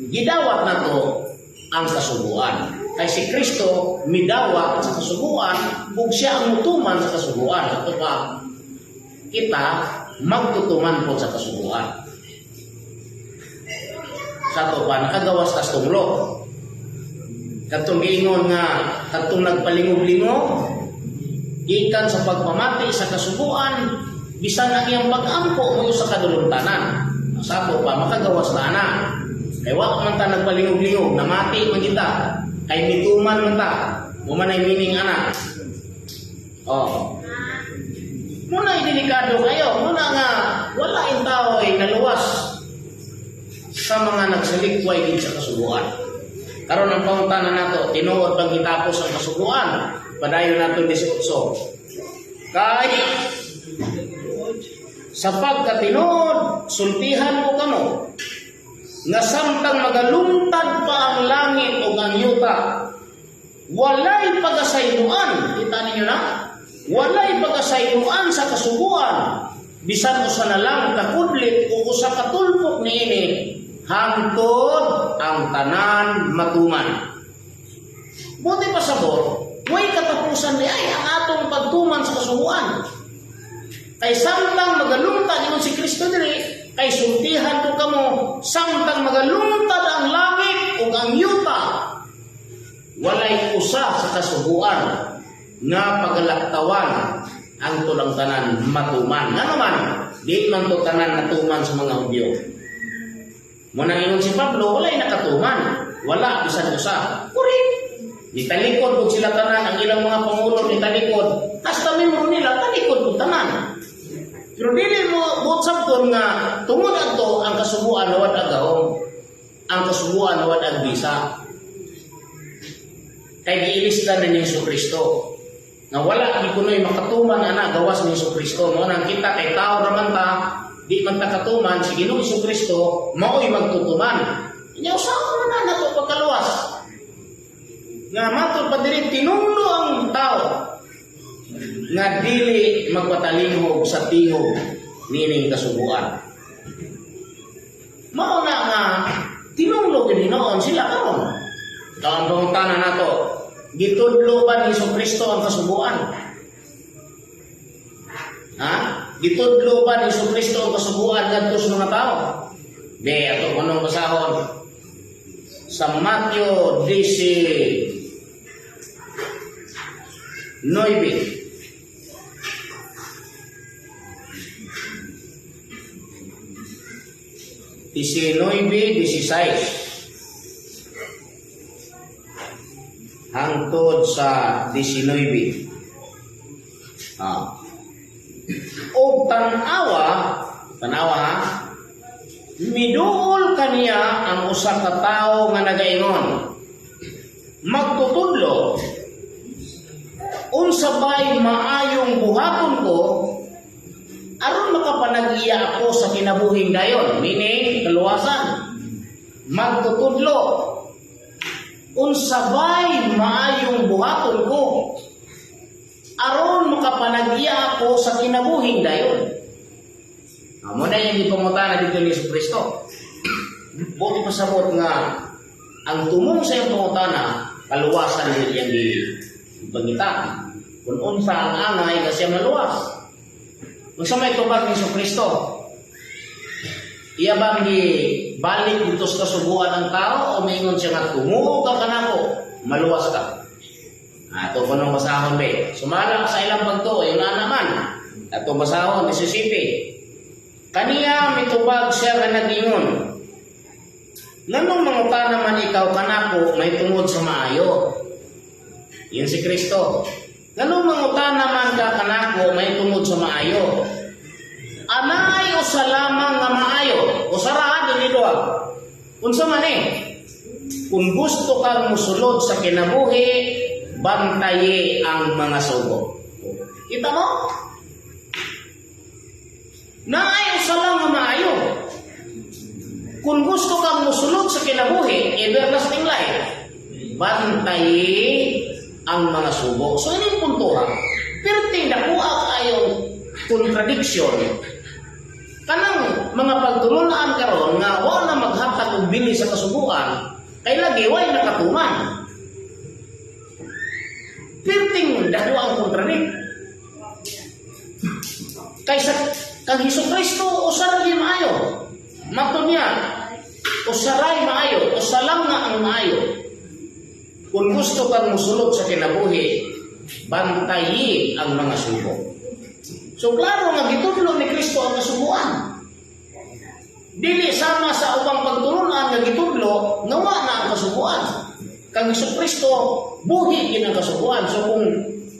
gidawat nato ang kasuguan. Kay si Kristo midawat sa kasuguan ug siya ang mutuman sa kasuguan. Ato pa kita magtutuman po sa kasuguan. Sa ato pa nakagawas tas tunglo. Katong giingon nga katong nagpalingog-lingog gikan sa pagpamati sa kasuguan, bisan ang iyang pag-ampo mo sa kadulumtanan. Sa ato pa makagawas na ana. Kay wa man ta nagpalingog-lingog, namati man kita. Kay mituman man ta. Mo man ay meaning ana. Oh. Muna delikado kayo. Muna nga wala in tao ay naluwas sa mga nagsalikway din sa kasuguan. Karon ang pangutana nato, tinuod bang gitapos ang kasuguan? Padayon nato 18. Kay sa pagkatinuod, sultihan ko kamo nga samtang magalungtad pa ang langit o ang yuta, walay pagasayloan, kita ninyo na, walay pagasayloan sa kasuguan, bisan usa na lang kakudlit o usa ka tulpok niini, hangtod ang tanan matuman. Buti pasabot, way katapusan ni ay ang atong pagtuman sa kasuguan. Kay samtang magalungtad, ingon si Kristo diri, kay sultihan ko kamo, samtang magalungtad ang langit ug ang yuta, walay usa sa kasuguan nga pagalaktawan ang tulang tanan matuman. Nga naman, di man to tanan natuman sa mga Hudyo. Muna ingon si Pablo, walay nakatuman. Wala bisan usa. Correct. Nitalikod kung sila tanan, ang ilang mga pangulo nitalikod. Hasta membro nila, talikod kung tanan. Pero dili mo buot sabton nga tungod adto ang kasuguan nawad agahom. Ang kasuguan nawad agbisa. Kay giilista na ni Hesus Kristo. Nga wala gi kunoy makatuman ana gawas ni Hesus Kristo. Mao nang kita kay tao raman ta, di man ta katuman, si Ginoong Hesus Kristo mao'y magtutuman. Nya usa man na nato pagkaluwas. Nga matod pa diri, tinunglo ang tao nga dili magpatalinghog sa tingog nining kasuguan. Mao na nga tinunglo gid noon sila karon. Ang pangutana nato, gitudlo ba ni Hesus Kristo ang kasuguan? Ha? Gitudlo ba ni Hesus Kristo ang kasuguan ngadto sa mga tao? Be, ato kunong basahon sa Mateo 19. 19:16 hangtod sa 19. Ah. O tan-awa, tan-awa ha, miduol kaniya ang usa ka tawo nga nagaingon, "Magtutudlo, unsa bay maayong buhaton ko aron makapanag-iya ako sa kinabuhing dayon?" Meaning, kaluwasan. "Magtutudlo, unsa bay maayong buhaton ko aron makapanag-iya ako sa kinabuhing dayon?" Amo na yung ipangutana dito ni Hesus Kristo. Buti pasabot nga ang tumong sa iyang pangutana, kaluwasan din iyang gipangita. Kung unsa ang angay nga siya maluwas. Unsa may tubag ni Hesus Kristo? Iya bang balik dito sa kasuguan ang tao o maingon siya nga tumuo ka kanako, maluwas ka? Ah, ito ko nung basahon be. Sumala sa ilang pagtuo, yun na naman. Ato basahon, 17. Kaniya mitubag siya nga nag-ingon, "Nganong mangutana man ikaw kanako may tungod sa maayo?" Yun si Kristo. "Nganong mangutana man ka kanako may tungod sa maayo? Anay usa lamang nga maayo." Usa ra, dili duha. Unsa man eh? Kung gusto kang musulod sa kinabuhi, bantayi ang mga sugo. Kita mo? Naay usa lang nga maayo. Kung gusto kang musulod sa kinabuhi, everlasting life, bantayi ang mga sugo. So, ini punto ha. Pero dako kayong contradiction. Kanang mga pagtulunan karon nga wa na maghatag og bili sa kasuguan, kay lagi way nakatuman. Perting dako ang contradict. Kaysa kang Hesus Kristo, usa ra gyud maayo. Matod niya, usa ray maayo, usa lang nga ang maayo. Kung gusto kang musulod sa kinabuhi, bantayi ang mga sugo. So klaro nga gitudlo ni Kristo ang kasuguan. Dili sama sa ubang pagtulunan nga gitudlo nga wa na ang kasuguan. Kang Hesus Kristo, buhi gid ang kasuguan. So kung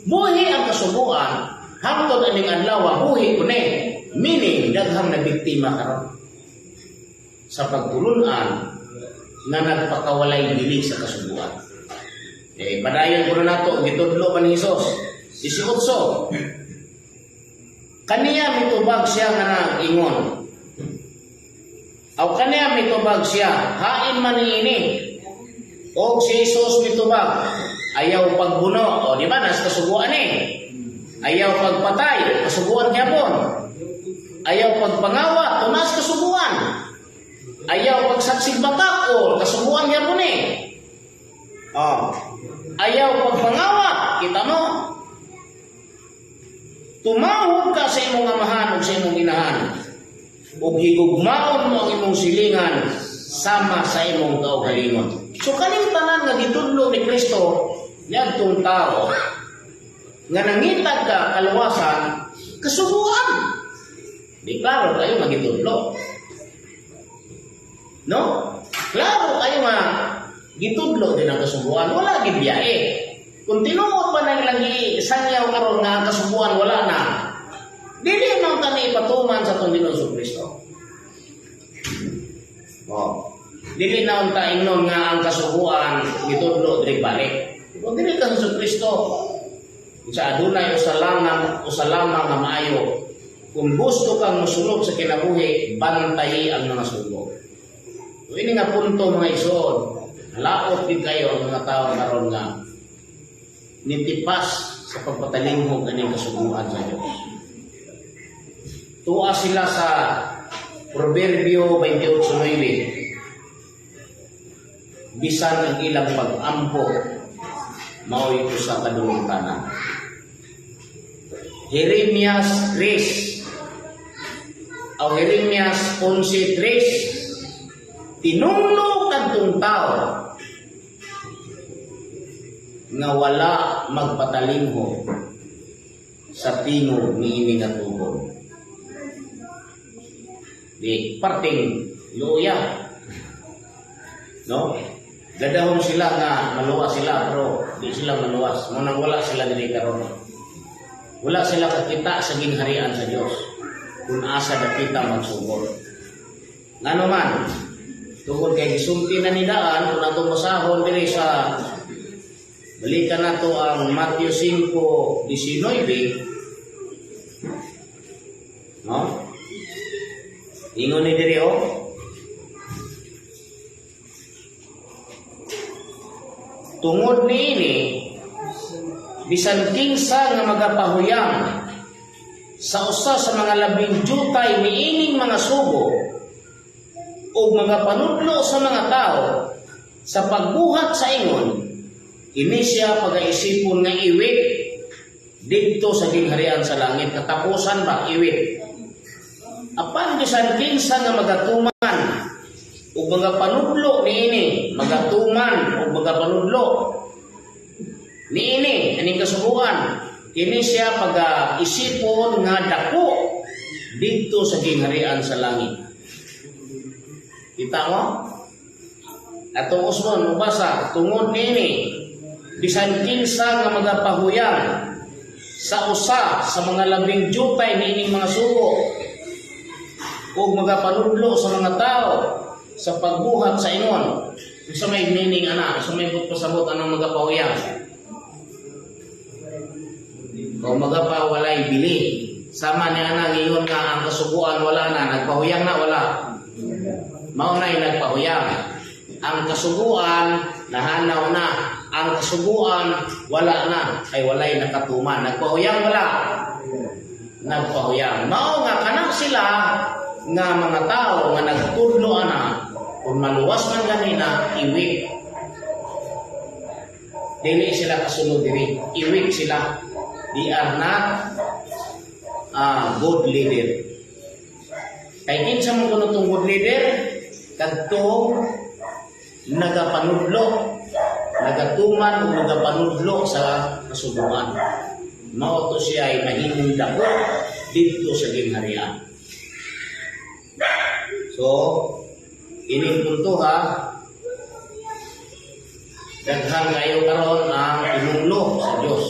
buhi ang kasuguan, hangtod aning adlaw buhi kuni, meaning daghang na biktima karon sa pagtulunan nga nagpakawalay dili sa kasuguan. Eh, padayon ko na nato, gitudlo pa ni Jesus. 18. Kaniya mitubag siya nga nag-ingon. Aw kaniya mitubag siya, hain man niini. Og si Jesus mitubag, ayaw pagbuno. O di ba, nas kasuguan eh. Ayaw pagpatay, kasuguan gyapon. Ayaw pagpangawat, o nas kasuguan. Ayaw pagsaksig batak, o kasuguan gyapon eh. Oh. Ayaw pagpangawat, kita mo. Tumawag ka sa imong amahan ug sa imong inahan. Ug higugmaon mo ang imong silingan sama sa imong kaugalingon. So kaning tanan nga gitudlo ni Kristo niadtong tao nga nangitag ka kaluwasan, kasuguan. Di klaro kayo nga gitudlo. No? Klaro kayo nga gitudlo din ang kasuguan. Wala gid biyahe. Kung tinuod pa nang lagi sanyaw karon nga ang kasuguan wala na, dili man kami ipatuman sa atong Ginoong Kristo. Oh. Dili na unta ingnon nga ang kasuguan gitudlo diri balik. Kung dili ka sa Kristo, sa adunay usa lamang nga maayo. Kung gusto kang mosulod sa kinabuhi, bantayi ang mga sugo. So, ini nga punto, mga igsoon, laot din kayo ang mga tao karon nga nitipas sa pagpatalinghog aning kasuguan sa Diyos. Tuwa sila sa Proverbio 28:9. Bisan ang ilang pag-ampo mao'y usa ka dungtanan. Jeremias 3 o Jeremias 11:3, tinunglo kadtong tao nga wala magpatalinghog sa tingog niini nga tugon. Di parting luya. No? Gadahom sila nga maluwas sila, pero di sila maluwas. Munang wala sila diri karon. Wala sila kakita sa gingharian sa Dios. Kung asa dapita magsugod. Ngano man, tungod kay gisulti na ni daan, kung atong basahon diri sa balikan nato ang Matthew 5:19, no? Ingon ni diri oh. Tungod niini, bisan kinsa nga magapahuyang sa usa sa mga labing jutay niining mga sugo o mga panudlo sa mga tao sa pagbuhat sa ingon, kini siya pagaisipon nga iwit didto sa gingharian sa langit. Katapusan ba, iwit. Apan bisan kinsa nga magatuman o mga panudlo niini, magatuman o mga panudlo niini aning kasuguan, kini siya pagaisipon nga dako didto sa gingharian sa langit. Kita mo? Atong usmon, ubasa, tungod niini, bisan kinsa nga magapahuyang sa usa sa mga labing jutay niining mga sugo ug magapanudlo sa mga tao sa pagbuhat sa ingon. Sa may meaning ana, sa may pasabot anong magapahuyang? O magapawalay bili. Sama niya na ingon nga ang kasuguan wala na, nagpahuyang na wala? Mao na nagpahuyang. Ang kasuguan nahanaw na. Ang kasuguan wala na kay walay nakatuman. Nagpahuyang wala? Nagpahuyang. Mao nga kanang sila nga mga tao nga nagtudlo ana, kung maluwas man ganina, iwit. Dili sila kasunod diri. Iwit sila. They are not a good leader. Kay kinsa man kuno tong good leader? Kadtong nagapanudlo, nagatuman o nagapanudlo sa kasuguan. Mao to siya ay mahimong dako didto sa gingharian. So, ining punto ha, daghan kayo karon ang tinunglo sa Dios.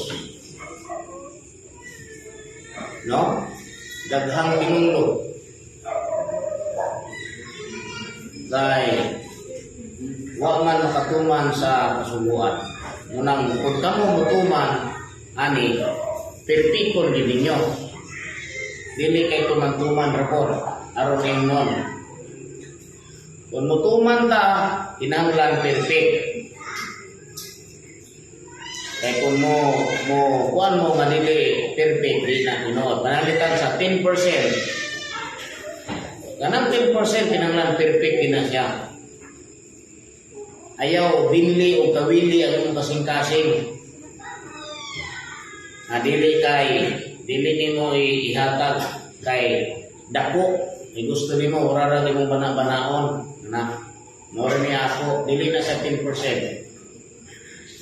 No? Daghang tinunglo. Kay wa man makatuman sa kasuguan. Munang kung kamo mutuman ani, perpekon gid ninyo. Dili kay tuman-tuman ra pod aron ingnon. Kung mutuman ta, kinahanglan perfect. Kay kung mo kuan mo nga dili perfect, di na tinuod. Pananglitan sa 10%. Kanang 10% kinahanglan perfect din na siya. Ayaw binli o kawili ang imong kasing-kasing. Na dili kay dili nimo ihatag kay dako. Ay gusto nimo ora ra imong bana-banaon na. Mao ni ako, dili na sa 10%.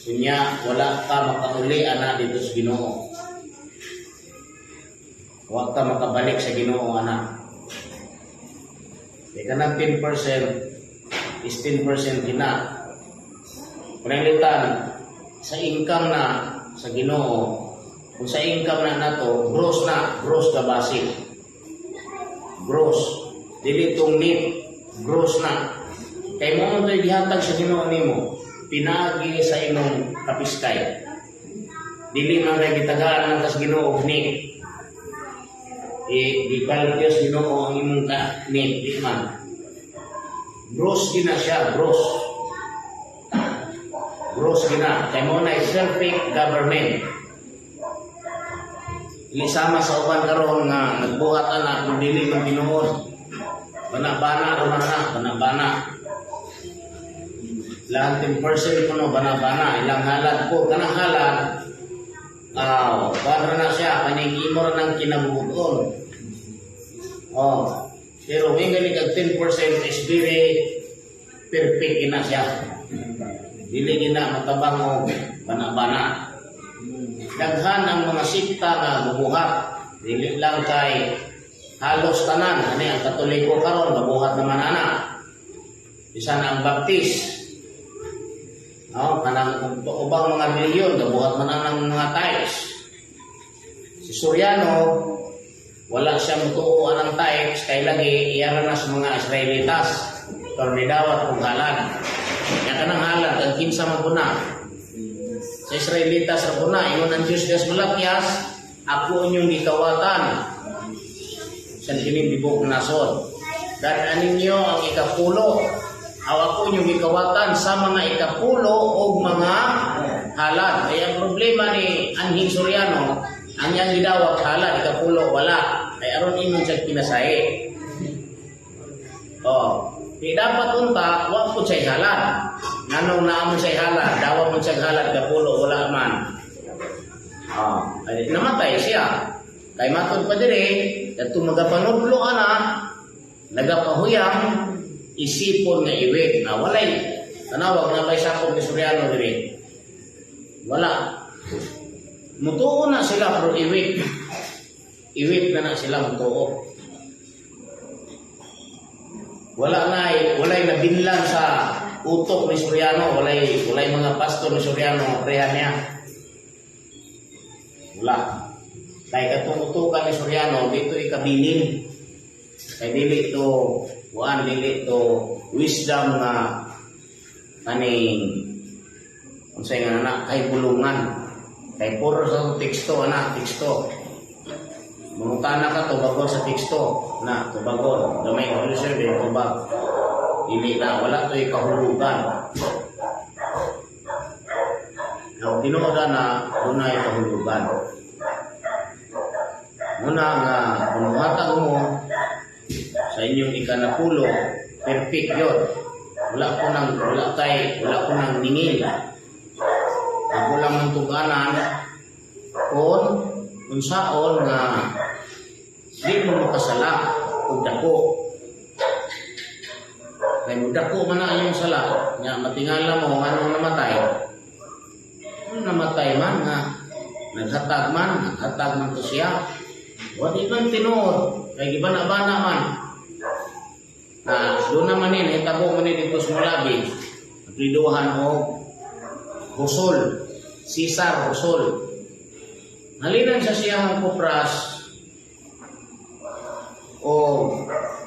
Kunya wala ka makauli ana dito sa Ginoo. Wa ka makabalik sa Ginoo ana. Kay kanang 10% is 10% gina. Pananglitan sa income na sa Ginoo, kung sa income na nato, gross na, gross ka base. Gross. Dili tong net, gross na. Kay mo to'y gihatag sa Ginoo nimo, pinaagi sa imong kapiskay. Dili man kay gitagaan man kas Ginoo og net. E gikalkyos Ginoo ang imong ka net, di man. Gross gina siya, gross. Gross gina. Kay mo na perfect government. Ilisama sa uban karon nga nagbuhat ana kung dili man tinuod. Bana-bana ra man na, bana-bana. Lahat 10% kuno bana-bana, ilang halad ko kanang halad. Ah, para na siya kaning imo ra nang kinabubuton. Oh, pero kung gani kag 10% is very perfect gina siya. Dili gina matabang og bana-bana. Daghan ang mga sikta nga bubuhat. Dili lang kay halos tanan ani ang Katoliko karon mabuhat naman ana. Bisan ang Baptist. No, kanang ubang mga relihiyon gabuhat man ang mga tithes. Si Soriano, wala siya mutuo anang tithes kay lagi iyara na sa mga Israelitas. Pero nidawat kung halad. Ya kanang halad ang kinsa man kuna. Sa Israelitas ra kuna ingon ang Diyos sa Malakias, "Ako inyong gikawatan sa kining tibok nasod. Dad-a ninyo ang ikapulo. Aw ako inyong gikawatan sa mga ikapulo o mga halad." Ay ang problema ni Anhing Soriano, ang iyang gidawat halad, ikapulo wala. Ay aron ingon siya pinasahi. Oh, di dapat unta wa po siya halad. Nganong naa mo siya halad, dawat mo siya halad kapulo wala man. Oh, ay namatay siya. Kay matod pa dire, kadto magapanudlo ana, nagapahuyang isipon nga iwit na walay tanawag na may sakop ni Soriano dire. Wala. Mutuo na sila pero iwit. Iwit na na sila mutuo. Wala na walay nabinlan sa utok ni Soriano, walay mga pastor ni Soriano nga prehan niya. Wala. Kay katong utokan ni Soriano dito ikabilin. Kay dili to kuan, dili to wisdom nga kaning unsay nga na kay bulungan. Kay puro sa teksto ana, teksto. Mangutana ka, tubagon sa teksto na tubagon. Gamay ang Holy Spirit, tubag. Dili na, wala to'y kahulugan. Ang tinuod na dunay kahulugan. Muna nga kung muhatag mo sa inyong ikanapulo, perfect yun. Wala ko nang wala kay wala ko nang ningil. Ako lang mong tuganan kung unsaon nga di mo makasala og dako. Kay mo dako man na iyong sala, nya matingala mo nganong namatay. Ano namatay man nga naghatag man to siya. Wa di man tinuod kay gibana-bana man. Na doon naman ni nahitabo man ni dito sa Mulabi. Nagliduhan og Husol, Cesar Husol. Halinan sa siyang kupras o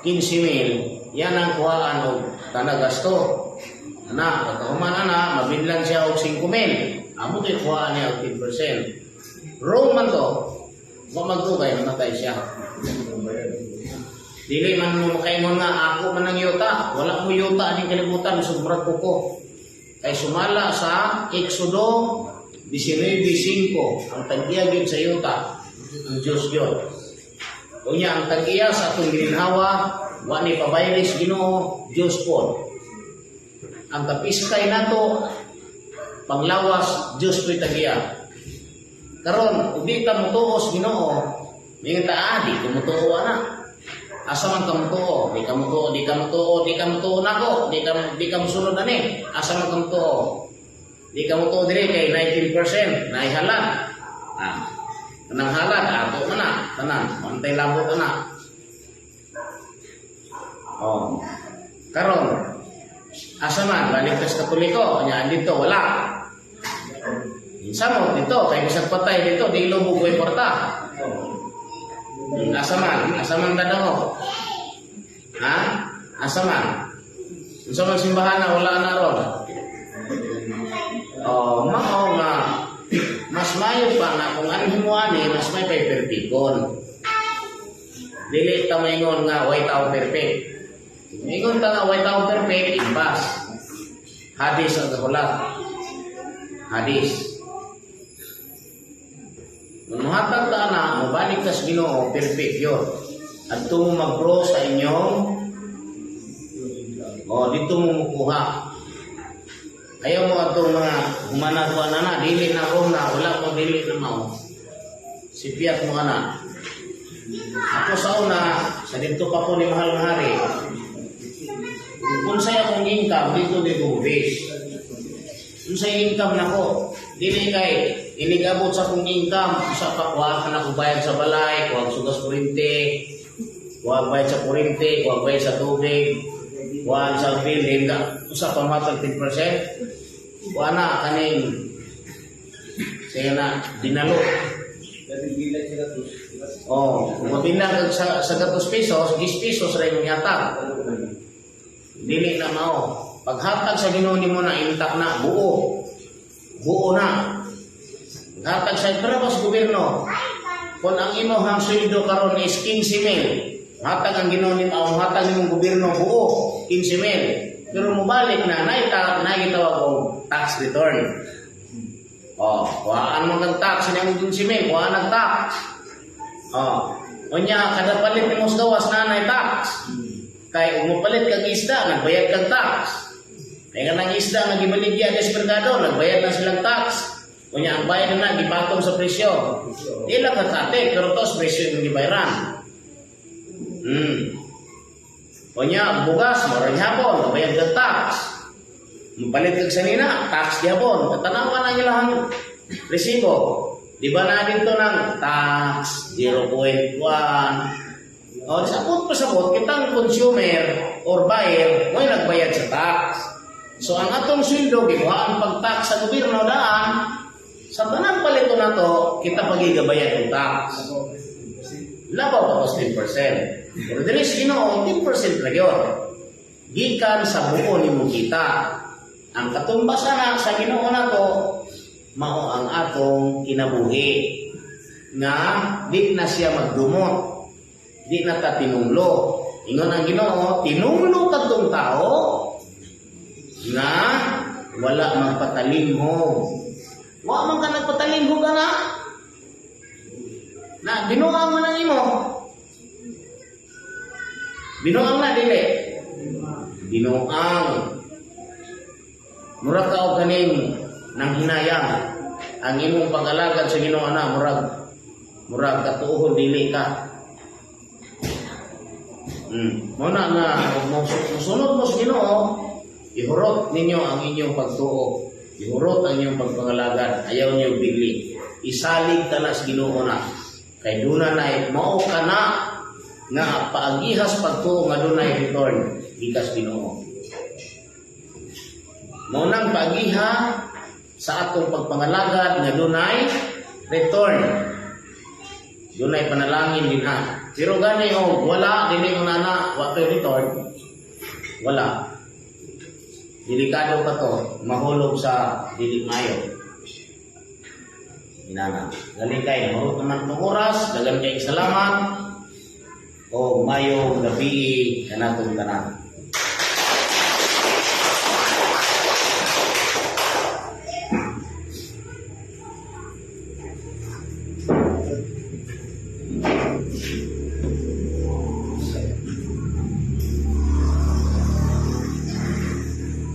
15 mil, yan ang kuhaan og tanagasto. Ana, pagkahuman ana, mabinlan siya og 5 mil. Amo to'y kuhaan niya og 10%. Wrong man to. Wa magdugay, namatay siya. Dili man mo makaingon nga ako man ang yuta. Wala mo yuta ning kalibutan, sumurag ko ko. Kay sumala sa Exodo 19:5, ang tag-iya gyud sa yuta, ang Diyos gyud. Unya ang tag-iya sa atong gininhawa, wa ni pabayris Ginoo, Diyos po. Ang kapiskay nato panglawas, Diyos po'y tag-iya. Karon, ug di ka motuos Ginoo, mingon ta, "Ah, di ko motuo ana." Asa man ka motuo? Di ka motuo, di ka motuo, di ka motuo nako, di ka mosunod ani. Asa man ka motuo? Di ka motuo diri kay 19% naihalad. Ah. Kanang halad ato man na, tanan, pantay labot na. Oh. Karon, asa man balik ka sa Katoliko, nya dito wala. Insa mo dito kay bisag patay dito di lubog way kwarta. Asa man? Asa man ka mo? Ha? Asa man? Unsa man simbahan na wala na ron? Oh, mao nga mas mayo pa nga kung ano mo ani, mas may pay perpikon. Dili ta maingon nga way tao perfect. Maingon ta nga way tao perfect, imbas. Hadis ang kahulat. Hadis. Kung muhatag ta na, mobalik ka sa Ginoo, perfect yun. At mo mag-grow sa inyong, oh, dito mo mukuha. Ayaw mo atong mga humanag ko na na, dili na ko na, wala ko dili na mao. Sipiat mo ana. Ako sa una, sa dito pa ko ni Mahal nga Hari, kung sa'yo akong income, dito dito base. Kung sa income nako, dili kay inigabot sa akong income, usa pa kuha ka na ko bayad sa balay, kuha sugas kuryente, kuha bayad sa kuryente, kuha bayad sa tubig, kuha sa building, ka, usa pa matag 10%, kuha na kaning siya na dinalo. Oh, kung mabilang kag sa gatos pesos, 10 pesos ra imong yatag. Dili na mao. Paghatag sa Ginoo nimo na intact na buo. Buo na. Hatag sa pero sa gobyerno. Kung ang imong sweldo karon is 15 mil, hatag ang Ginoo nimo, ang hatag nimong gobyerno buo 15 mil. Pero mobalik na naita na gitawag og tax return. Oh, kuhaan mo kang tax sa imong 15 mil, kuhaan ng tax. Oh, unya kada palit nimo sa gawas na nay tax. Kay ug mopalit kag isda, nagbayad kag tax. Kay kanang isda nga gibaligya sa merkado, nagbayad na silang tax. Unya ang bayad na gipatong sa presyo. Di lang kakate, pero tos presyo yung gibayaran. Unya bugas mo rin hapon, bayad kag tax. Mapalit kag sanina, tax gyapon. Katanawan ang ilang resibo. Di ba na dito ng tax 0.1? O, sabot pa sabot, kitang consumer or buyer, mo nagbayad sa tax. So, ang atong sweldo, gikuhaan pag-tax sa gobyerno daan, sa tanang palito na to, kita pagigabayad ng tax. Labaw pa 10%. Pero dili sa Ginoo, 10% ra gyud. Gikan sa buo nimo kita. Ang katumbasan na sa Ginoo nato, mao ang atong kinabuhi. Nga di na siya magdumot. Di na ta tinunglo. Ingon ang Ginoo, tinunglo kadtong tao nga wala magpatalimhog. Wa man ka nagpatalimhog ana. Na binuang man ang imo. Binuang na dili. Binuang. Murag ka og kaning nang hinayang ang imong pag-alagad sa Ginoo na murag katuohon dili ka. Mo na nga ug mosunod mo sa Ginoo, ihurot ninyo ang inyong pagtuo. Ihurot ang inyong pagpangalagad. Ayaw niyo bigli. Isalig ka na sa Ginoo na. Kay duna na mao ka na nga paagihas pagtuo nga dunay return gikas Ginoo. Mao nang paagiha sa atong pagpangalagad nga dunay return. Dunay panalangin din ha. Pero gani og wala dili mo nana, wa toy return. Wala. Delikado ka to, mahulog sa dili mayo. Inana. Galing kay mahulog naman tong oras, dagan kay salamat. O mayong gabi kanatong tanan.